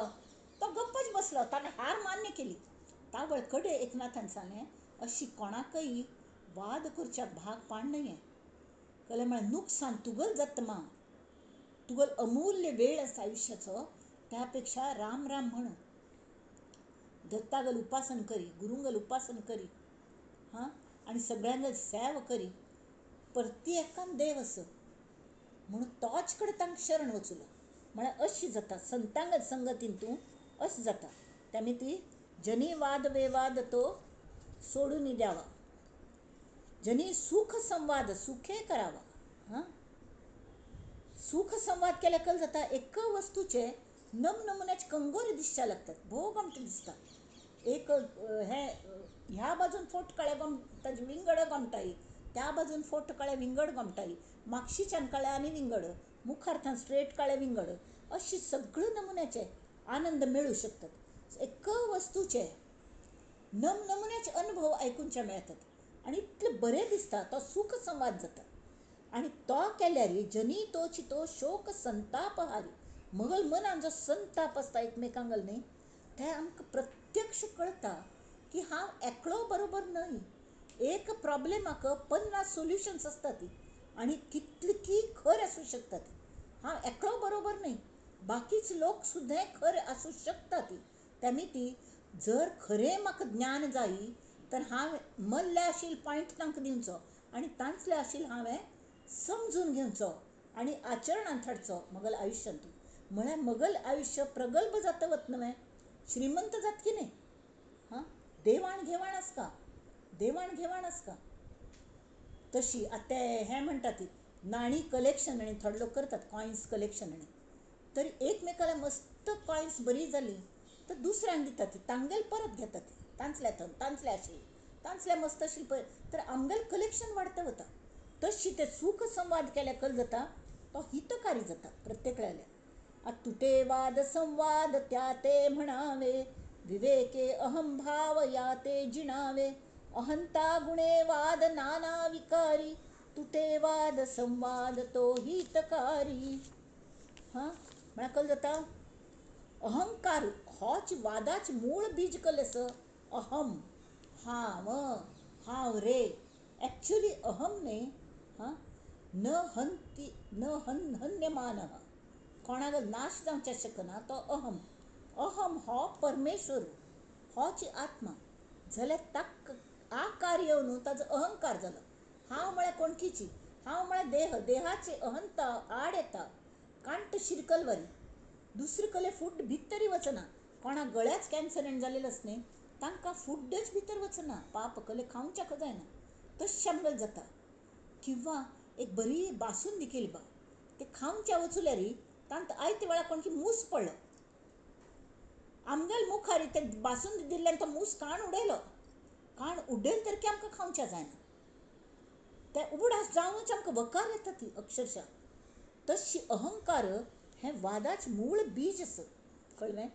तो गप्पच बसलो, ताणें हार मान्य केली. तावळ कडे एकनाथान सांगलें अशी कोणाकय वाद करच्याक भाग पाड न्हय, कळ्ळें म्हळ्यार नुकसान तुगल जाता मा, तुगल अमूल्य वेळ आसा आयुश्याचो, त्या पेक्षा राम राम म्हण, दत्तागल उपासन करी, गुरुंगल उपासन करी, हां आनी सगळ्यांगल सेव करी, परती एकान देव आसा म्हणून तोच कडेन तांकां शरण वचुलो. म्हळ्यार अशी जाता संतांगल संगतीन तूं अशें जाता. त्यामुळे ती जनी वाद विवाद तो सोडून द्यावा, जनी सुख संवाद सुखे करावा. हां सुख संवाद केल्या कल जाता एका वस्तूचे नमनमुन्याचे कंगोरे दिसच्या लागतात, भोव गमटे दिसता. एक हे ह्या बाजून फोट काळे गम ताजे विंगड गमटाई, त्या बाजून फोट काळे विंगड गमटाई, मागशीच्यान काळे आनी विंगड, मुखार थंय स्ट्रेट काळे विंगड, अशी सगळे नमुन्याचे आनंद मेळू शकतात. एका वस्तूचे नमनमुन्याचे अनुभव आयकुनचे मेळतात आनी इतले बरें दिसता, तो सुख संवाद जाता. आनी तो केल्यार जनी तोची तो शोक संताप हारी, मगल मनान जो संताप आसता एकमेकांगल न्ही, ते आमकां प्रत्यक्ष कळटा की हांव एकलो बरोबर न्हय, एक प्रॉब्लेमाक 50 सोल्युशन्स आसता ती आनी कितली की खर आसूं शकता ती. हांव एकलो बरोबर न्हय, बाकीच लोक सुद्दां खर आसूं शकता ती. त्यामुळे ती जर खरें म्हाका ज्ञान जायी तर हांव मल्ल्या आशिल्ले पॉयंट तांकां दिवचो आनी तांचले आशिल्ले हांवें समजून घेवचो आनी आचरणांत हाडचो मगल आयुश्यांतूं. म्हळ्यार मगल आयुश्य प्रगल्भ जाता वत न्हय, श्रीमंत जात की न्हय, हां देवाण घेवाण आसता, देवाण घेवाण आसता. तशी आतां ते हें म्हणटा ती नाणी कलेक्शन आनी थोडे लोक करतात कॉयन्स कलेक्शन, आनी तर एकमेकाला मस्त कॉयन्स बरी जाली तर दुसऱ्यांक दितात ती, तांगेल परत घेतात ती, तांचल्या थंय तांचल्या आशिल्ली तांचल्या मस्त आशिल्ली पळय, तर आमगेल कलेक्शन वाडता वता. तशी ते सुख संवाद केल्या कल जाता तो हितकारी जाता प्रत्येक वेळार. आतां तुटे वाद संवाद त्या ते म्हणावे, विवेके अहंभाव याते जिणावे अहंता गुणे वाद नाना विकारी तुटे वाद संवाद तो हितकारी. हां, म्हळ्यार कल जाता अहंकार होच वादाच मूळ बीज कल आसा. अहम, हांव, हांव रे, एक्चुअली अहम न्ही. हां, न हंती न हन हन्यमान, कोणाक नाश जावचें शकना तो अहम. अहम हो परमेश्वर, होच आत्मा. जाल्यार ताका आकार येवन ताजो अहंकार जालो. हांव म्हळ्यार कोणकीची, हांव म्हळ्यार देह, देहाची अहंता आड येता, कांट शिरकलवारी. दुसरे कले फूड भितरी वचना. कोणाक गळ्याच कॅन्सर जालेलो आस न्ही, तांकां फुड्डच भितर वचना, पाप कले खावच्याक जायना, तशें आमगेलें जाता. किंवा एक बरी बासुंदी केली बा, ते खावच्या वचुल्यारी तांत आयते वेळार कोणकी मूस पडलो आमगेले मुखार, ते बासुंदी दिल्ल्यान तो मूस काण उडयलो. काण उडयल तर की आमकां खावच्या जायना, ते उगडास जावनच आमकां वकार येता ती अक्षरशा. तशी अहंकार हें वादाच मूळ बीज आसा. कळ्ळें?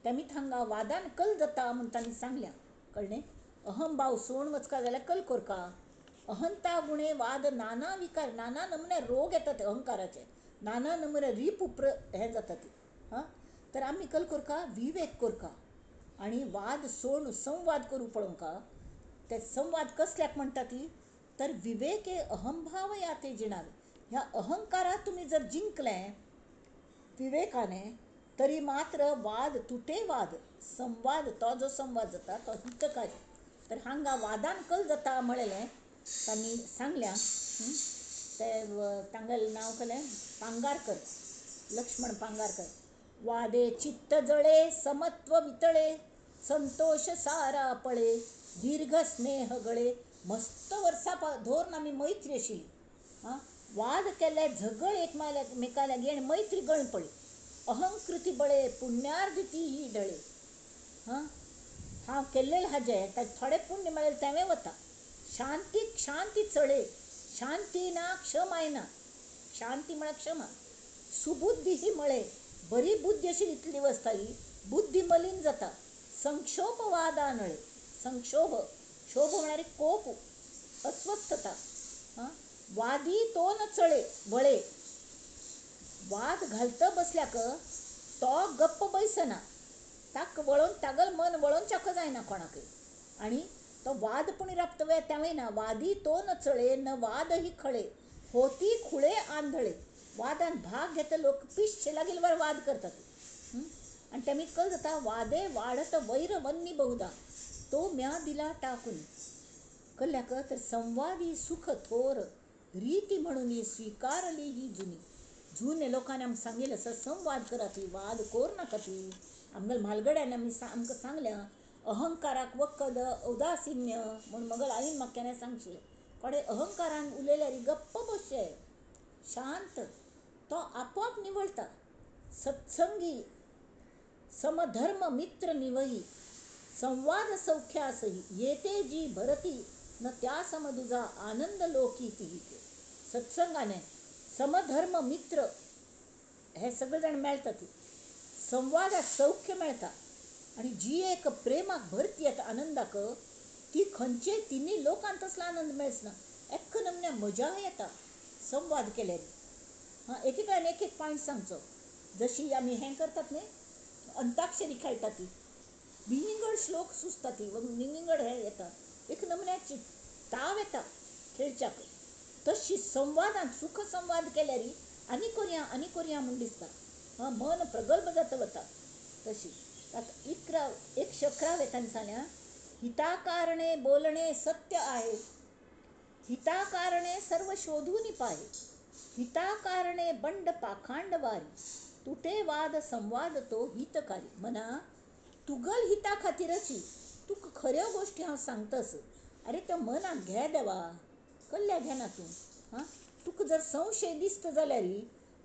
तेमी हांगा वादान कल जाता म्हूण तांणी सांगल्या. कळ्ळें? अहंभाव सोण वचका जाल्यार कल कोरका. अहंता गुणे वाद नाना विकार, नाना नमुने रोग येतात ते अहंकाराचे, नाना नमुने रीप उप्र हें जाता ती. हां, तर आमी कल कोरका, विवेक कोरका आनी वाद सोण संवाद करूं पळोवंका. ते संवाद कसल्याक म्हणटा ती, तर विवेके अहंभाव याते जिणावे. ह्या अहंकारात तुमी जर जिंकलें विवेकाने तरी मात्र वाद तुटे वाद संवाद, तो जो संवाद जाता तो हितकारी. तर हांगा वादान कल जाता म्हणलें तांणी सांगल्या. ते तांगेलें नांव कसलें, पांगारकर, लक्ष्मण पांगारकर. वादे चित्त जळे समत्व वितळे संतोष सारा पळे दीर्घ स्नेह गळे. मस्त वर्सां धरून आमी मैत्री आशिल्ली. आं, वाद केले झगड एकमेका लागीं आनी मैत्री गळ पडली. अहंकृती बळे पुण्यार्दी ती ही डळे. हां, हांव केल्लें हाजें ताजें थोडें पुण्य मेळ्ळें तेंवें वता. शांती शांती चळे, शांती ना क्षमाय ना, शांती म्हळ्यार क्षमा. सुबुद्धी ही म्हळे, बरी बुद्धी अशी इतली दिवस ही बुद्धी मलीन जाता. संक्षोभ वादानळे, संक्षोभ, क्षोभ म्हळ्यार कोप, अस्वस्थता. हां, वादी तो न चळे वळे, वाद घालता बसल्याक तो गप्प बैसना, ताक वळोवन तागल मन वळोवच्याक जायना कोणाकय. आनी तो वाद पूण राबता वे तेंवय ना. वादी तो न चळे न वाद ही खळे होती खुळे आंधळे. वादान भाग घेता लोक पिश्शे लागीं वर वाद करतात. आनी तेमी कल जाता वादे वाडत वैर वन्नी बहुदा तो म्या दिला टाकून. कल्ल्याक तर संवादी सुख थोर रीती म्हणून स्वीकारली ही जुनी. जुने लोकांनी आमकां सांगिल्लें आसा संवाद करात, वाद कोर नाकात. आमगेल्या म्हालगड्यांनी आमी आमकां सांगल्या अहंकाराक वखद उदासिन्य म्हूण मगल आईन म्हाका केन्ना सांगचें. कोणे अहंकारान उलयल्यार गप्प बसचें, शांत, तो आपोआप निवळटा. सत्संगी समधर्म मित्र निवही संवाद सौख्यासही येते जी भरती न त्या समदुजा आनंद लोकी ती. सत्संगाने समधर्म मित्र हे सगळे जाण मेळटा, संवादाक सौख्य मेळटा आनी जी एक प्रेमाक भरती येता आनंदाक, ती खंयचे तिन्ही लोकांत तसलो आनंद मेळचना. एक नमन्या मजा येता संवाद केल्यार. हां, एकेकान एक एक पॉयंट सांगचो. जशी आमी हें करतात न्ही, अंताक्षरी खेळटा ती, विंगड श्लोक सुचता ती, विंगड हें येता, एक नमन्याची ताव येता खेळच्याक. तशी संवादान सुख संवाद केल्यार आनी कोरया आनी कोरया म्हूण दिसता. हां, मन प्रगल्भ जाता वता. तशी आतां 111 वेतान सांगल्या, हिताकारणे बोलणे सत्य आहे, हिताकारणे सर्व शोधून पाहे, हिताकारणे बंड पाखांड वारी तुटे वाद संवाद तो हितकारी. मना तुगल हिता खातीरची तुका खऱ्यो गोश्टी हांव सांगतास. अरे त्या मनाक घे देवा, कल्ल्या घेना तूं. हां, तुका जर संशय दिसता जाल्यार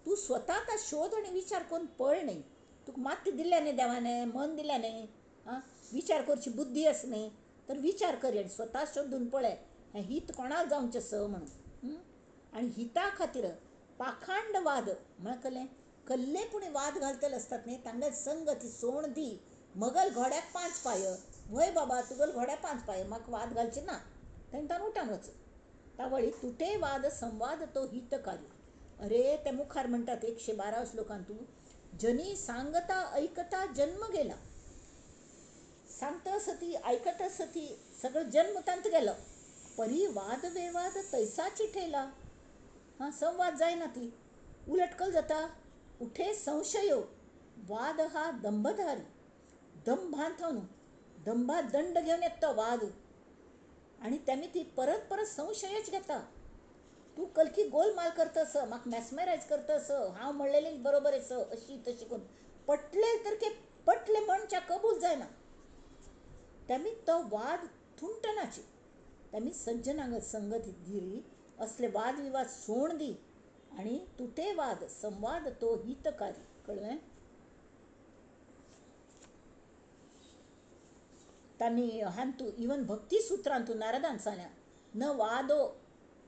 तूं स्वता ता शोध आनी विचार करून पळय न्ही. तुका मात्य दिल्या न्ही देवाने, मन दिल्या न्ही, आं, विचार करची बुद्धी आसा न्ही, तर विचार कर आनी स्वता शोधून पळय हें हित कोणाक जावचें आसा म्हणून. आनी हिता खातीर पाखांडवाद म्हळ्यार कसलें, कल्ले पूण वाद घालतले आसतात न्ही, तांगेले संगती सोण दी मगल घोड्याक 5 पाय. वय बाबा तुगल घोड्या 5 पाय, म्हाका वाद घालचे ना. तेन्ना उठान वच. तावळी तुटे वाद संवाद तो हितकारी. अरे ते मुखार म्हणटात 112 श्लोकांत तूं जनी सांगता ऐकता जन्म गेला. सांगता सती ऐकता सती सगळं जन्म तांत गेलो. परी वाद वेवाद तैसाची ठेला. हां, संवाद जायना ती उलटकल जाता. उठे संशयो वाद हा दंभधारी. दंभान न्हू दंभा दंड घेवन येता तो वाद आनी तेमी ती परत परत संशयच घेता. तूं कलकी गोलमाल करतस, म्हाका मॅस्मरायज करतस, हांव म्हणलेलें बरोबर आस अशी तशी करून पटले तर के पटले म्हणच्या कबूल जायना. तेमी तो वाद थुंटनाची. तेमी सज्जनांग संगत दिली असले वादविवाद सोड दी आनी तुटे वाद संवाद तो हितकारी. कळ्ळें? तांणी हांतू इवन भक्ती सुत्रांतू नारदान सांगल्या न वादो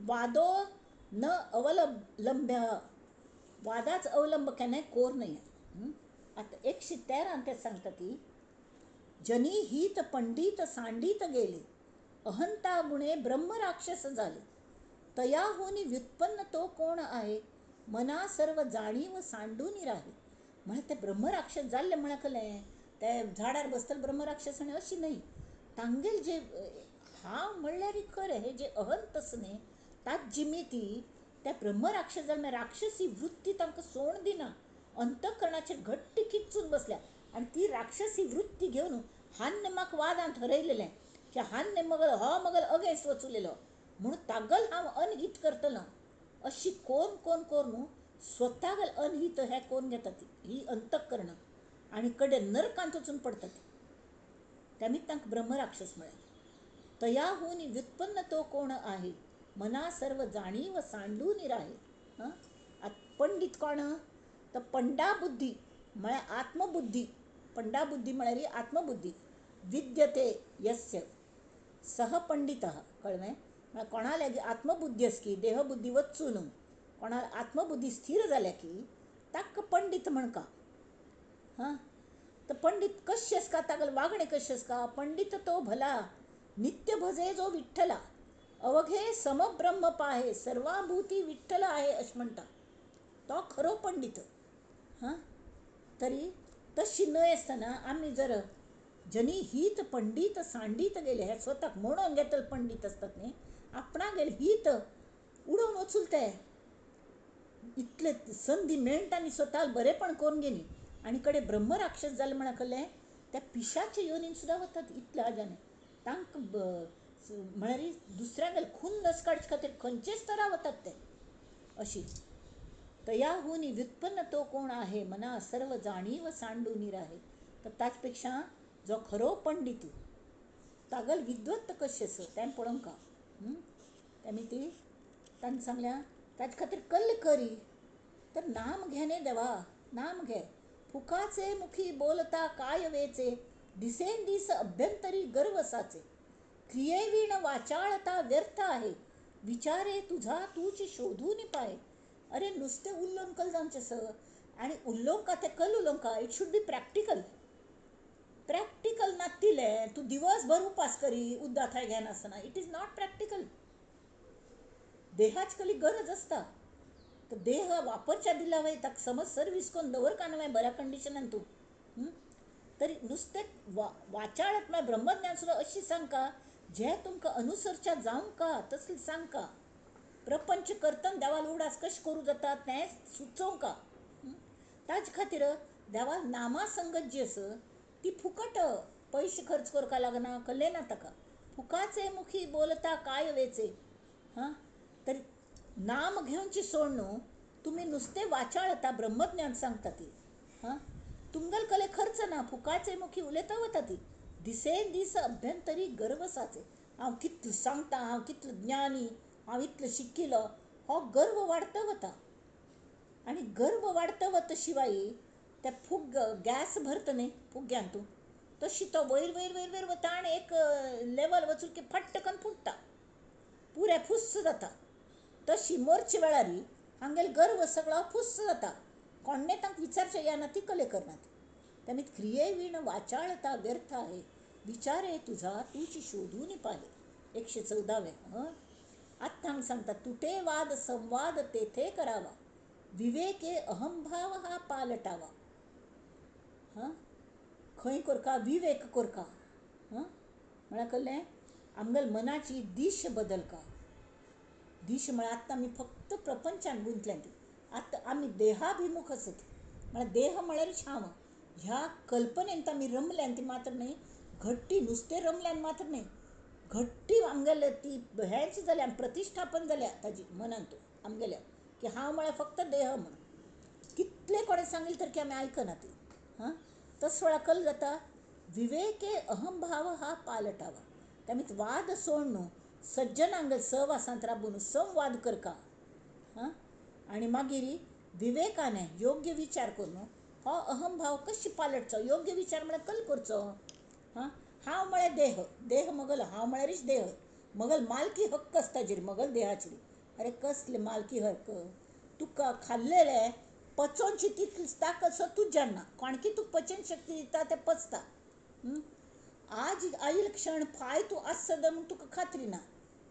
वादो न अवलंब्य. वादाच अवलंब केन्नाय कोर न्हय. आतां 113 ते सांगता ती जनी हित पंडित सांडीत गेले अहंता गुणे ब्रह्मराक्षस झाले. तयाहून व्युत्पन्न तो कोण आहे मना सर्व जाणीव सांडून राहे. म्हळ्यार ते ब्रह्मराक्षस जाल्ले म्हळ्यार कलें ते झाडार बसतले ब्रह्मराक्षस आनी अशी न्हय. तांगेल जे हांव म्हणल्यार खरें हे जे अहंत आसा न्ही ताच जिमिती त्या ब्रह्मराक्षस जाल्यार राक्षसी वृत्ती तांकां सोड दिना. अंतकरणाचेर घट्ट किच्चून बसल्या आनी ती राक्षसी वृत्ती घेवन हान्ने म्हाका वादांत हरयलेलें की हान्ने मगल हो मगल अगेन्स्ट वचुलेलो म्हणून तागल हांव अनहीत करतलो अशी कोण कोण करून स्वतागल अनहीत हें कोण घेतात ही अंतकरण आनी कडेन नरकांत वचून पडतात. तेमी तांकां ब्रह्मराक्षस म्हळ्यार. तयाहून व्युत्पन्न तो कोण आहे मना सर्व जाणीव सांडून राहे. आतां पंडीत कोण तर पंडा बुद्धी म्हळ्यार आत्मबुद्धी. पंडा बुद्धी म्हळ्यार आत्मबुद्धी. विद्यते यस्य सह पंडितः. कळ्ळें? म्हळ्यार कोणा लागीं आत्मबुद्धी आसा की देहबुद्धी वचून कोणाक आत्मबुद्धी स्थीर जाल्या की ताका पंडीत म्हणका. हां, तर पंडीत कशें आसता तागेलें वागणें कशें आसता. पंडीत तो भला नित्य भजे जो विठ्ठला अवघे समब्रह्म पाहे सर्वाभूती विठ्ठल आहे अशें म्हणटा तो खरो पंडीत. हां, तरी तशी न्हय आसतना आमी जर जनी हित पंडीत सांडीत गेले हे स्वताक म्हणून घेतले पंडीत आसतात न्ही आपणागेले हित उडोवन वचूल ते इतले संदी मेळटा आनी स्वताक बरेंपण करून घेनी आनी कडेन ब्रह्मराक्षस जालें म्हणा कलें त्या पिशाच्या योनीन सुद्दां वतात इतल्या हाज्यान तांकां म्हळ्यार दुसऱ्यांगेर खुन्नस काडचे खातीर खंयचेच तरा वतात ते अशी. तयाहून व्युत्पन्न तो कोण आहे मना सर्व जाणीव सांडून राहे. तर ताच पेक्षा जो खरो पंडित तागल विद्वत्त कशें आसा तें पळोवंक. तेमी ती तांणी सांगल्या ताचे खातीर कल्ल करी तर नाम घेने देवा नाम घे. फुकाचे मुखी बोलता काय वेचे दिसेंदीस अभ्यंतरी गर्व साचे. क्रियेवीण वाचाळता व्यर्थ आहे विचारे तुझा तूच शोधून पाय. अरे नुस्तें उलोवन कल जावचें सर आनी उलोवंक तें कल उलोवंक it should be practical. Practical नातिलें तूं दिवसभर उपास करी उद्दां थंय घेनासतना it is not practical. देहाची कली गरज आसता तर देह वापरच्या दिला वय ताका समज सर्वीस करून दवर का न्हय बऱ्या कंडिशनान तूं. तरी नुस्तें वाचाळत म्हळ्यार ब्रह्मज्ञान सुद्दां अशी सांगका जें तुमकां अनुसरच्या जावंक तसलें सांगका. प्रपंच करतना देवाल उडास कशें करूं जाता तें सुचोवंक. ताजे खातीर देवा नामा संगत जी आसा ती फुकट पयशे खर्च करपाक लागना कल्लें ना ताका. फुकाचे मुखी बोलता काय वेचे. हां, तर नाम घेवची सोड न्हू तुमी नुस्तें वाचाळता ब्रह्मज्ञान सांगता ती. हां, तुमगेल कले खर्च ना फुकाचे मुखी उलयता वता ती दिसेन दीस अभ्यंतरी गर्व साचे. हांव कितलें सांगता हांव कितलो ज्ञानी हांव इतलो शिकिल्लो हो गर्व वाडता वता. आनी गर्व वाडता वता शिवाय त्या फुग गॅस भरता न्ही फुग्यान तूं तशी तो वयर वयर वयर वयर वता आनी एक लेवल वचून की फट्टकन फुट्टा पुरें फुस्स जाता. तशी मरचे वेळार हांगेलो गर्व सगळो फुस्स जाता. कोणें तांकां विचारचें येना ती कले करनात. त्यामुळे क्रियेविण वाचाळता व्यर्थ आहे, विचारे तुझा तूची शोधून पाहे. 114वें. आत्ता हांगा सांगता तुटे वाद संवाद तेथे करावा, विवेके अहंभाव हा पालटावा. हां, खंय करका विवेक करका. हां, म्हळ्यार कळ्ळें आमगेले मनाची दिश बदलका. दिश म्हळ्यार आतां आमी फक्त प्रपंचान गुंतल्यात, आतां आमी देहाभिमुख आसत, म्हळ्यार देह म्हळ्यारूच हांव ह्या कल्पनेन आमी रमल्यान ती मात्र न्हय, घट्टी नुस्तें रमल्यान मात्र न्हय, घट्टी आमगेले ती हेंच जाल्या प्रतिश्ठापन जाल्या ताजी मनांत आमगेल्या की हांव म्हळ्यार फक्त देह म्हणून. कितले कोणें सांगलें तर की आमी आयकना ती. हां, तसो वेळार कल जाता विवेके अहंभाव हा पालटावा. त्यामुळे वाद सोड न्हू, सज्जनांगेल सहवासांत राबून संवाद करका. हां, आनी मागीर विवेकाने योग्य विचार करून हो अहंभाव कशी पालटचो. योग्य विचार म्हळ्यार कल करचो. हां, हांव म्हळ्यार देह, देह मगल हांव म्हळ्यारूच देह, मगल मालकी हक्क आसता ताजेर, मगल देहाचेर. अरे कसले मालकी हक्क? तुका खाल्लेलें पचोवची तितली ताकद सुद्दां तुज्यान ना, कोणकी तुका पचन शक्ती दिता तें पचता. आज आयल क्षण फाय तूं आसत म्हूण तुका खात्री ना,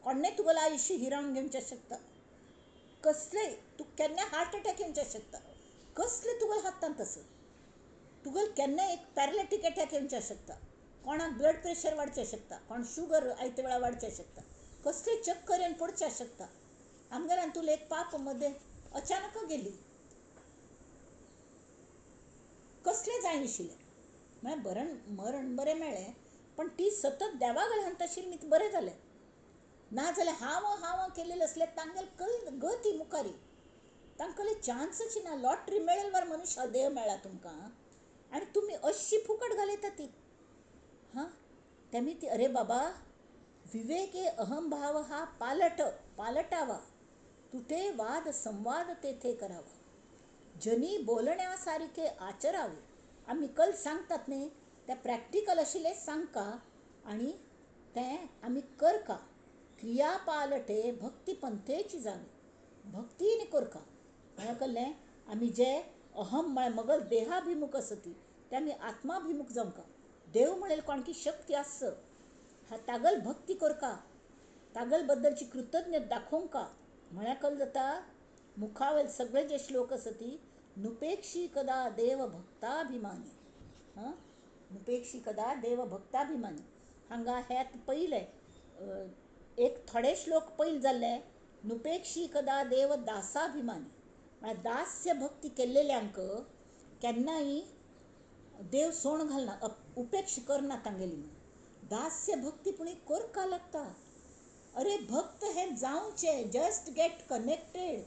कोणें तुगेलें आयुश्य हिरावन घेवचें शकता, कसलेय तुका केन्नाय हार्ट अटॅक येवचें शकता, कसलें तुगेलें हातांत आसा, तुगेलें केन्नाय एक पॅरालिटीक अटॅक येवचें शकता, कोणाक ब्लड प्रेशर वाडचें शकता, कोण शुगर आयते वेळार वाडचें शकता, कसले चक्कर येवन पडचें शकता. आमगेल्यान तुला एक पाप मदें अचानक गेली, कसलें जायनाशिल्लें, म्हळ्यार बरण मरण बरें मेळ्ळें, पण ती सतत देवा घालून आशिल्ली ती बरें जालें. ना जाल्यार हांव हांव केलेलें आसल्यार तांगेले कल गती मुखारी तांकां चान्सच ना. लॉटरी मेळेल वर मनुष्य देह मेळ्ळा तुमकां आनी तुमी अशी फुकट घालयता ती. हां, तेमी ती अरे बाबा विवेके अहंभाव हा पालट पालटावा, तुटे वाद संवाद तेथे करावा, जनी बोलण्या सारखे आचरावे. आमी कल सांगतात न्ही तें प्रॅक्टिकल आशिल्लें सांगका आनी तें आमी करका. क्रिया पालटे भक्ती पंथेची जावे, भक्तीन करका. म्हळ्यार कळ्ळें आमी जे अहम म्हळ्यार मगल देहाभिमुख आसा ती ते आमी आत्माभिमुख जावंका. देव म्हणल्यार कोणकी शक्ती आस हा, तागल भक्ती करका, तागल बद्दलची कृतज्ञता दाखोवंका. म्हळ्यार कल जाता मुखावेल सगळे जे श्लोक आसा ती नुपेक्षी कदा देव भक्ताभिमानी. हां, नुपेक्षी कदा देव भक्ताभिमानी. हांगा हें पयलें एक थोडे श्लोक पयल जाल्ले नुपेक्षी कदा देव दासाभिमानी, म्हळ्यार दास्य भक्ती केल्लेल्यांक केन्नाय देव सोण घालना, उपेक्षा करना तांगेली. दास्य भक्ती पूण करका लागता. अरे भक्त हें जावचें, जस्ट गेट कनेक्टेड,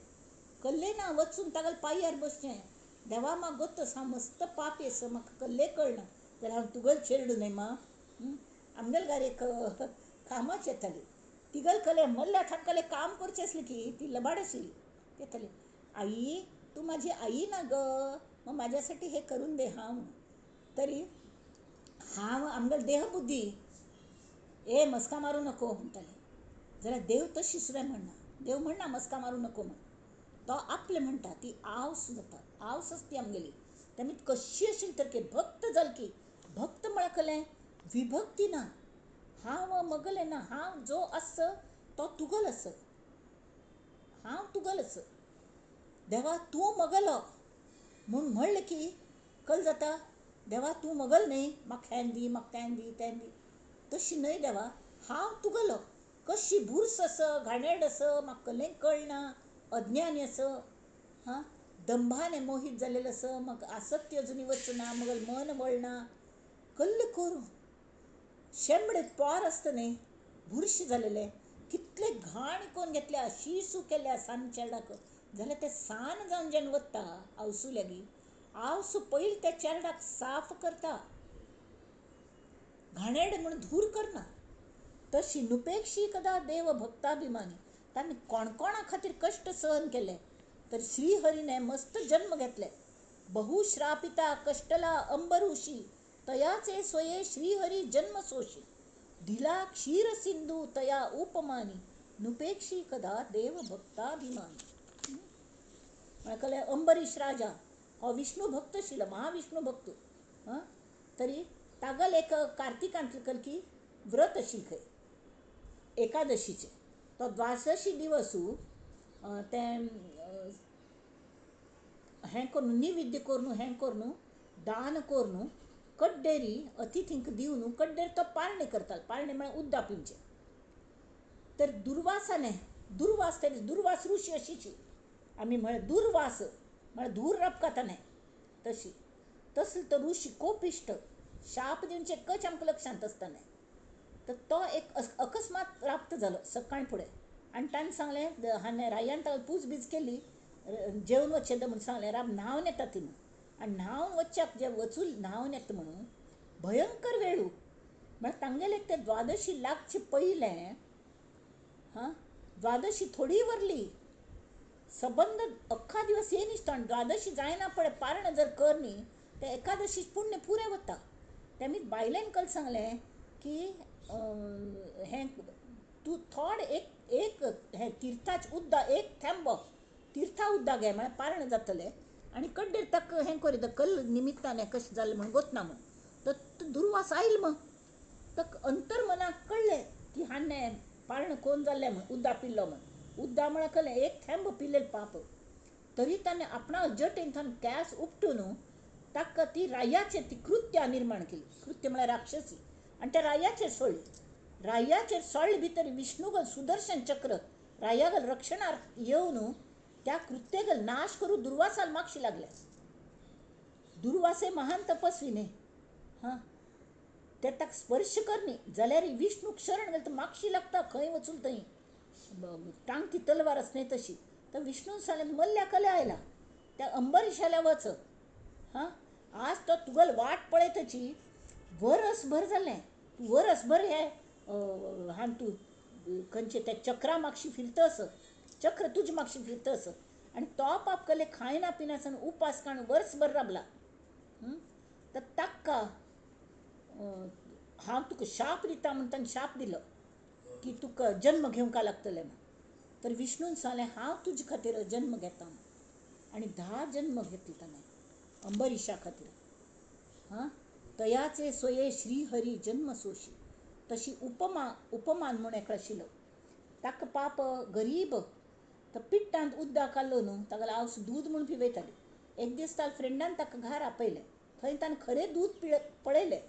कल्ले ना वचून तागेले पांयार बसचें, देवा म्हाका गोत्तस हांव मस्त पापी आसा, म्हाका कल्ले कळना जाल्यार हांव तुगेलो चेडूं न्हय मा. आमगेले घरा एक कामाक येताली, तिगेले कले मल्ल्या तांकां काम करचें आसलें की ती लबाड आशिल्ली. येताली, आई तूं म्हाजी आई ना ग, मग म्हाज्या साठी हे करून दे हां म्हणून. तरी हांव आमगेली देहबुद्धी ए मस्का मारूं नको म्हणटालें, जाल्यार देव तशी सुद्दां म्हणना, देव म्हणना मस्का मारूं नको म्हण, तो आपलें म्हणटा. ती आवस जाता, आवस आसता ती आमगेली. तेमी कशी आशिल्ली तर की भक्त जाल की भक्त म्हळ्यार कळ्ळें विभक्ती ना, हांव मगलें ना, हांव जो आस तो तुगल आस, हांव तुगल आस, देवा तूं मगलो म्हूण म्हणलें की कल जाता देवा तूं मगल न्हय, म्हाका हें दी, म्हाका तें दी, तें दी, तशी न्हय देवा, हांव तुगलो. कशी बुर्स आस, घाणेरड आस, म्हाका कसलें कळना, अज्ञानी आस, हां, दंभाने मोहीत जाल्लेलो आस, म्हाका आसक्ती अजुनूय वचना, मगल मन वळना, कल्ल करूं शेंबडे पोर आसता न्हय बुरशें जालेलें, कितले घाण करून घेतल्या, शी सू केल्या सान चेरडाक, जाल्यार तें सान जावन जेन्ना वता आवसू लागीं, आवसू पयलीं त्या चेरडाक साफ करता, घाणेरडें म्हूण धूर करना. तशी नुपेक्षी कदा देव भक्ताभिमानी, तांणी कोणकोणा खातीर कश्ट सहन केले तर श्रीहरीने मस्त जन्म घेतले. बहुश्रापिता कष्टला अंबरुषी, तयाचे स्वये श्रीहरी जन्म सोशी, दिला क्षीर सिंधू तया उपमानी, नुपेक्षी कदा देव भक्ताभिमानी. म्हळ्यार अंबरीश राजा हो विष्णू भक्त आशिल्लो, महाविष्णू भक्त. आं तरी तागल एक कार्तिकांतले कलकी व्रत आशिल्लें खंय एकादशीचें. तो द्वादशी दिवसू तें हें करून निवेद्य करून हें करून दान करून कड्डेरी अतिथींक दिवन कड्डेर तो पारणें करतालो. पारणें म्हळ्यार उद्दा पिवचें. तर दुर्वासाने दुर्वास तेणी दुर्वास ऋषी अशीची आमी म्हळ्यार दुर्वास म्हळ्यार धूर रपका ताणें तशी तसलो तो ऋषी कोपिश्ट शाप दिवचे कच आमकां लक्षांत आसतना. तर तो एक अकस्मात प्राप्त जालो सकाळ फुडें आनी ताणें सांगलें हाणें रायान ताका पूज बीज केली जेवन वचचें म्हूण सांगलें राब न्हांवन येता ती म्हूण आनी न्हांवन वचच्याक जे वचून न्हांवन येता म्हणून भयंकर वेळू म्हळ्यार तांगेले ते द्वादशी लागचे पयलें हां द्वादशी थोडी वरली सबंद अख्खा दिवस ये निसतो आनी द्वादशी जायना पळय पारणें जर कर न्ही तें एकादशी पुण्य पुरें वता. तेमी बायलेन कल सांगलें की हें तूं थोड एक एक हें तिर्थाचें उद्दा एक थेंबो तिर्था उद्दा घे म्हळ्यार पारणें जातलें आनी कड्डेर ताका हें करी कल निमित्तान हें कशें जालें म्हूण गोतना म्हूण. तर दुर्वास आयल मग ताका अंतर्मनाक कळ्ळें की हाणें पारणें कोण जाल्लें म्हूण उद्दा पिल्लो म्हूण. उद्दा म्हळ्यार कळ्ळें एक थेंब पिल्लें पाप. तरी ताणें आपणा जटेन थंय केंस उपटून ताका ती रायाचेर ती कृत्या निर्माण केली. कृत्य म्हळ्यार राक्षसी. आनी त्या रायाचेर सोडली. रायाचेर सोडले भितर विष्णुगल सुदर्शन चक्र रायागल रक्षणार येवन त्या कृत्यगल नाश करून दुर्वासाल मागशी लागले. दुर्वासे महान तपस्वी न्ही हां ते ताका स्पर्श करनी जाल्यार विष्णूक शरण गेले तर मागशी लागता खंय वचून थंय टांग ती तलवार आस न्ही तशी. तर विष्णून सांगलें मल्ल्या कले आयला त्या अंबरीशाल्या वच हां आज तो तुगल वाट पळयतची वरसभर जालें तूं वरसभर हे हान तूं खंयचे त्या चक्रा मागशी फिरतस चक्र तुजे मागशी फिरतस आनी तो पाप कले खायना पिनासतना उपास काडून वर्सभर राबला. तर ताका हांव तुका शाप दिता म्हूण ताणें शाप दिलो की तुका जन्म घेवंक लागतलें म्हूण. तर विष्णून सांगलें हांव तुजे खातीर जन्म घेता म्हूण आनी 10 जन्म घेतले ताणें अंबरीशा खातीर. हां तयाचे सोये श्रीहरी जन्म सोशी. तशी उपमा उपमान म्हूण एकलो आशिल्लो ताका पाप गरीब तर पिट्टांत उद्दा काडलो न्हू ताका आवस दूद म्हूण पिवयताली. एक दीस ताका फ्रेंडान ताका घरा आपयलें थंय ताणें खरें दूद पळयलें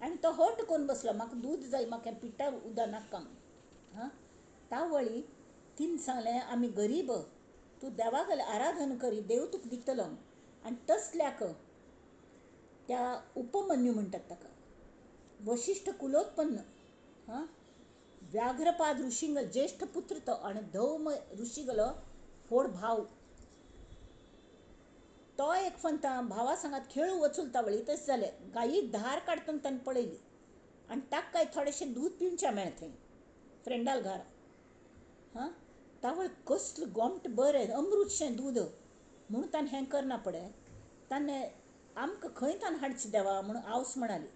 आनी तो हट करून बसलो म्हाका दूद जाय म्हाका हें पिट्टा उदक नाका म्हूण. हां तावळी तिणें सांगलें आमी गरीब तूं देवा कडेन आराधन करी देव तुका दितलो म्हूण. आनी तसल्याक त्या उपमन्यू म्हणटात ताका वशिश्ठ कुलोत्पन्न हां व्याघ्रपाद ऋषींगल ज्येष्ठ पुत्र तो आनी धौम ऋषीगलो व्हड भाव. तो एक फंता भावा सांगात खेळू वचूल तावळी तशें जालें गायी धार काडटना ताणें पळयली आनी ताका काय थोडेशें दूद पिवचें मेळ्ळें थंय फ्रेंडाल घरा. हां तावळ कसलें गोमटें बरें अमृतशें दूद म्हूण ताणें हें करना पळय ताणें आमकां खंय ताणें हाडचें देवा म्हूण आवस म्हणाली.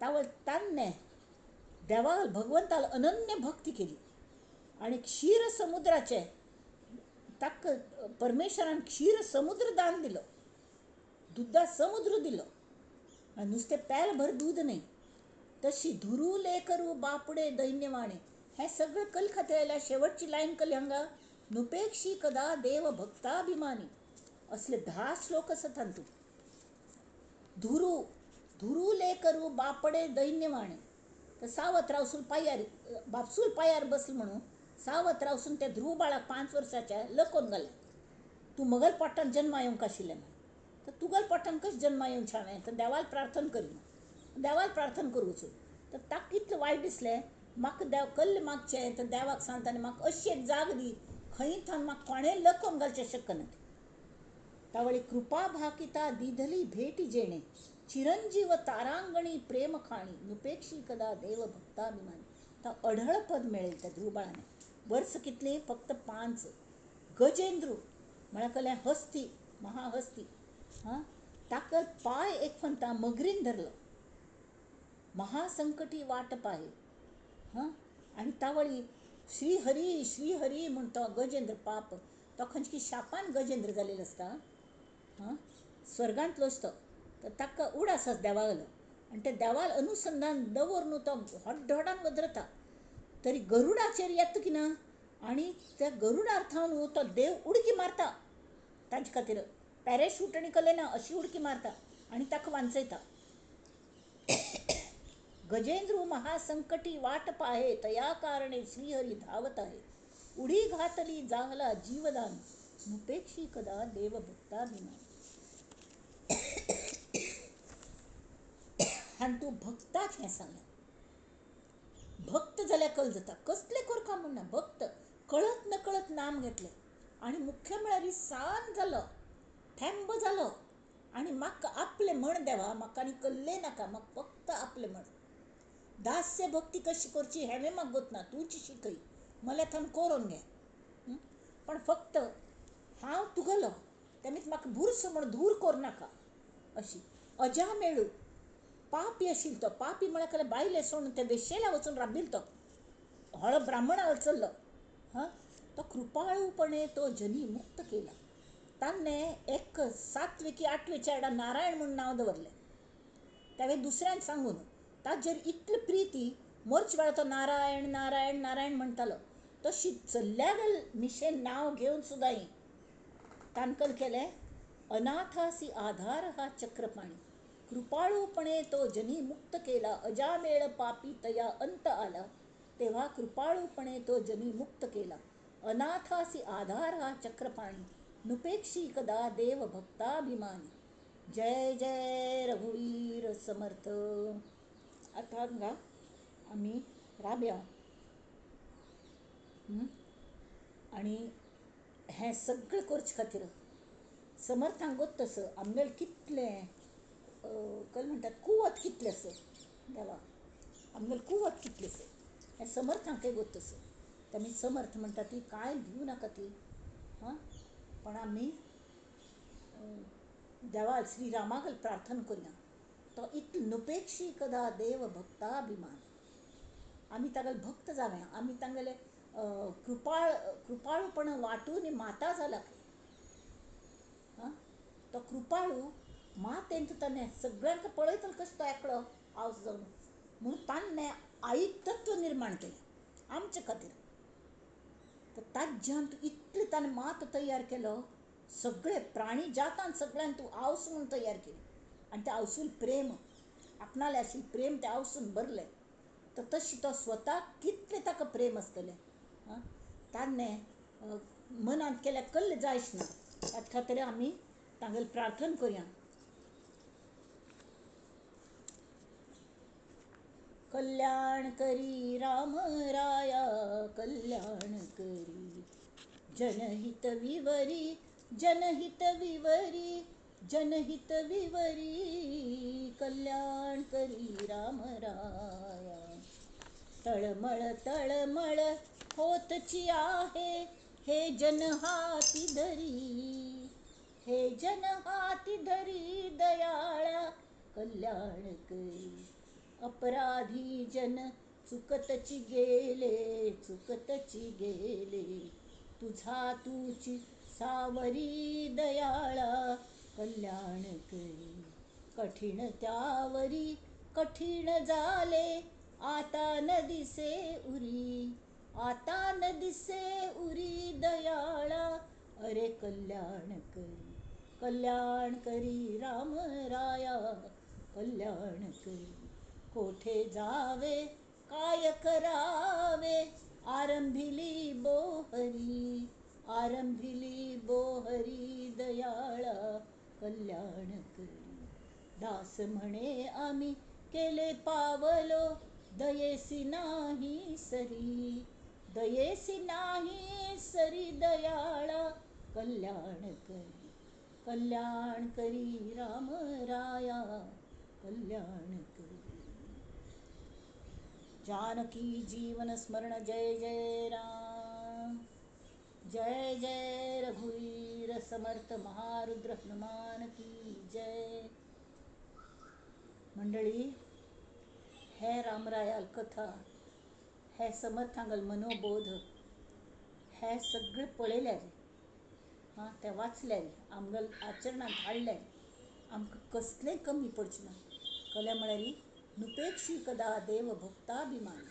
तावळ ताणें देवा भगवंताल अनन्य भक्ती केली आनी क्षीर समुद्राचें ताका परमेश्वरान क्षीर समुद्र दान दिलो. दुद्दा समुद्र दिलो आनी नुस्तें पेल भर दूद न्ही. तशी धुरू लेकरू बापडे दैन्यवाणे हें सगळें कल खातीर आयल्या. शेवटची लायन कली हांगा नुपेक्षी कदा देव भक्ताभिमानी असले 10 श्लोक आसात तातूंत. धुरू धुरू लेकरू बापडे दैन्यवाणे तर सावत रावसून पांयार बापसूल पांयार बसलो म्हणून सावत रावसून त्या ध्रुव बाळाक 5 वर्साच्या लकोवन घालें तूं मगल पोटान जन्मा येवंक आशिल्लें म्हूण. तर तुगल पोटान कशें जन्मा येवचें हांवें तर देवाक प्रार्थना करी म्हूण देवाक प्रार्थना करूं वचून. तर ताका कितलें वायट दिसलें म्हाका देव कल्ल मागचें तर देवाक सांगता आनी म्हाका अशी एक जाग दी खंय थावन म्हाका कोणें लकोवन घालचें शकना. तावळी कृपा भाकिता दिधली भेटी जेणे चिरंजीव तारांगणी प्रेम खाणी नुपेक्षी कदा देव भक्ताभिमानी. तो अढळ पद मेळेल त्या ध्रुवबाळाने. वर्स कितली फक्त 5. गजेंद्रू म्हळ्यार कलें हस्ती महाहस्ती हां ताका पांय एक फंता मगरीन धरलो महासंकटी वाट पाहे. हां आनी तावळी श्रीहरी श्रीहरी म्हूण तो गजेंद्र पाप तो खंयची शापान गजेंद्र जालेलो आसता. हां स्वर्गांतलोच तो. तर ताका उडास आसा देवालो आनी त्या देवाल अनुसंधान दवरून तो व्हड व्हडान वदरता तरी गरुडाचेर येता की ना आनी त्या गरुडार थावन तो देव उडकी मारता तांचे खातीर पॅराशूट आनी कले ना अशी उडकी मारता आनी ताका वांचयता. गजेंद्र महासंकटी वाट पाहे तया कारणे श्रीहरी धावत आहे उडी घातली जाहला जीवदान मुपेक्षी कदा देव भक्ताभिमान. आनी तूं भक्ताक हें सांगलें. भक्त जाल्यार कल जाता कसलें करका म्हूण ना, भक्त कळत नकळत नाम घेतलें आनी मुख्य म्हळ्यार सान जालो थेंब जालो आनी म्हाका आपलें म्हण देवा, म्हाका आनी कल्लें नाका, म्हाका फक्त आपलें म्हण. दास्य भक्ती कशी करची हेंवें म्हाका गोत ना, तूंच शिकय मला थंय करून घे, पण फक्त हांव तुगेलो तेमीच म्हाका बुरसो म्हण दूर करूं नाका. अशी अजा मेळू पापी आशिल्लो तो, पापी म्हळ्यार कसलें बायले सोडून ते वेश्येला वचून राबिल्लो तो, हळो ब्राह्मणा चल्लो हां, तो कृपाळूपणे तो जनी मुक्त केला. ताणें एक सातवे की आठवे चेडा नारायण म्हूण नांव दवरलें. ताणें दुसऱ्यान सांगून ताजेर इतली प्रिती मरचे वेळार तो नारायण नारायण नारायण म्हणटालो. तशी चल्ल्यागेल मिशेन नांव घेवन सुद्दां तांकां केलें अनाथासी आधार हा चक्रपाणी कृपाळूपणे तो जनी मुक्त केला. अजामेळ पापी तया अंत आला तेव्हा कृपाळूपणे तो जनी मुक्त केला. अनाथासी आधार हा चक्रपाणी नुपेक्षी कदा देव भक्ताभिमानी. जय जय रघुवीर समर्थ. आतां हांगा आमी राबया आनी हें सगळें करचे खातीर समर्थांक गोत्त आसा आमगेलें कितलें कल म्हणटात कुवत कितलें आसा देवा, आमगेलें कुवत कितलें आसा हें समर्थांकय गोत्त आसा. आमी समर्थ म्हणटा ती कांय भिवू नाका ती हां, पण आमी देवा श्री रामाक प्रार्थना करुया तो इतलो नुपेक्षी कदा देव भक्ताभिमान. आमी तागेले भक्त जावया, आमी तांगेले कृपाळूपण वांटून माता जाला हां. तो कृपाळू मातेन ताणें सगळ्यांक पळयतलो कसो तो एकलो आवस जावन म्हणून ताणें आई तत्व निर्माण केलें आमचे खातीर. तर ताज्यांत इतलें ताणें मात तयार केलो सगळे प्राणी जातान सगळ्यान तूं आवस म्हूण तयार केली आनी त्या आवसून प्रेम आपणाले आशिल्लें प्रेम त्या आवसून भरलें. तर तशी तो स्वता कितलें ताका प्रेम आसतलें आं, ताणें मनांत केल्यार कल्ल जायच ना. ताचे खातीर आमी तांगेलें प्रार्थना करुया. कल्याण करी राम राया कल्याण करी जनहित विवरी जनहित विवरी जनहित विवरी कल्याण करी राम राया. तळमळ तळमळ होतची आहे हे जन हाती धरी हे जन हाती धरी दयाळा कल्याण करी. अपराधी जन चुकतची गेले चुकतची गेले तुझा तुची सावरी दयाळा कल्याण करी. कठीण त्यावरी कठीण झाले आता न दिसे उरी आता न दिसे उरी दयाळा अरे कल्याण करी कल्याण करी राम राया कल्याण करी. कोठे जावे काय करावे आरंभिली बोहरी आरंभिली बोहरी दयाळा कल्याण करी. दास म्हणे आम्ही केले पावलो दयेसी नाही सरी दयेसी नाही सरी दयाळा कल्याण करी कल्याण करी राम राया कल्याण करी. जानकी जीवन स्मरण जय जय राम जय जय रघुवीर समर्थ महारुद्र हनुमान की जय. मंडळी, हे रामरायाल कथा, हे समर्थांगल मनोबोध, हे सगळें पळयल्यार हां, ते वाचल्यार आमगेल आचरणांत हाडल्यार आमकां कसलें कमी पडचें ना. कल्या म्हळ्यार नुपेक्षी कदा देव भक्ताभिमानी.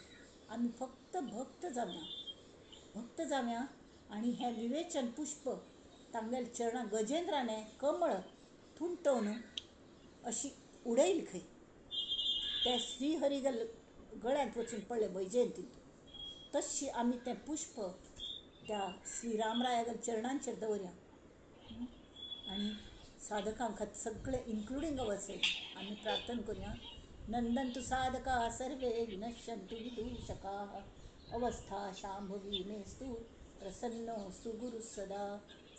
आमी फक्त भक्त जावया, भक्त जावया आनी हें विवेचन पुष्प तांगेल्या चरणां गजेंद्राने कमळ थुंटोवन अशी उडयली खंय, त्या श्रीहरी गळ्यांत वचून पडलें वैजयंतीन. तशी आमी तें पुष्प त्या श्रीरामराया चरणांचेर दवरया आनी साधकां खातीर सगळे इन्क्लुडींग अवरसेल्फ आमी प्रार्थना करुया. नंदन्तु साधकाः सर्वे विनश्यन्तु विदूषकाः अवस्था शांभवी मेस्तु प्रसन्नोऽस्तु गुरुः सदा.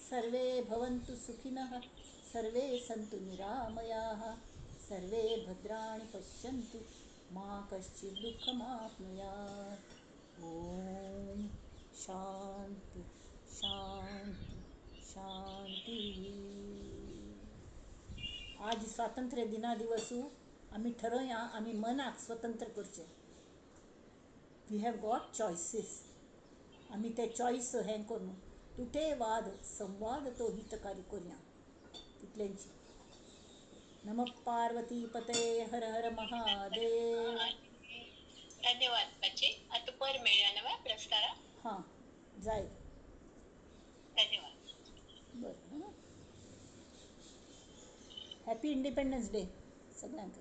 सर्वे भवन्तु सुखिनः सर्वे सन्तु निरामयाः सर्वे भद्राणि पश्यन्तु मा कश्चित् दुःखमाप्नुयात्. ओम शांती शांती शांती. आज स्वातंत्र्य दिना दिवसू आमी ठरोवया आमी मनाक स्वतंत्र करचें. We have got choices. आमी ते चॉयस हें करून तुटे वाद संवाद तो हितकारी करुया. तितलेंच. नमः पार्वती पतये हर हर महादेव. धन्यवाद माची. आता पर मेळया नव्या प्रस्तारा. हां जाय. धन्यवाद. बरं. हॅपी इंडिपेंडन्स डे सगळ्यांक.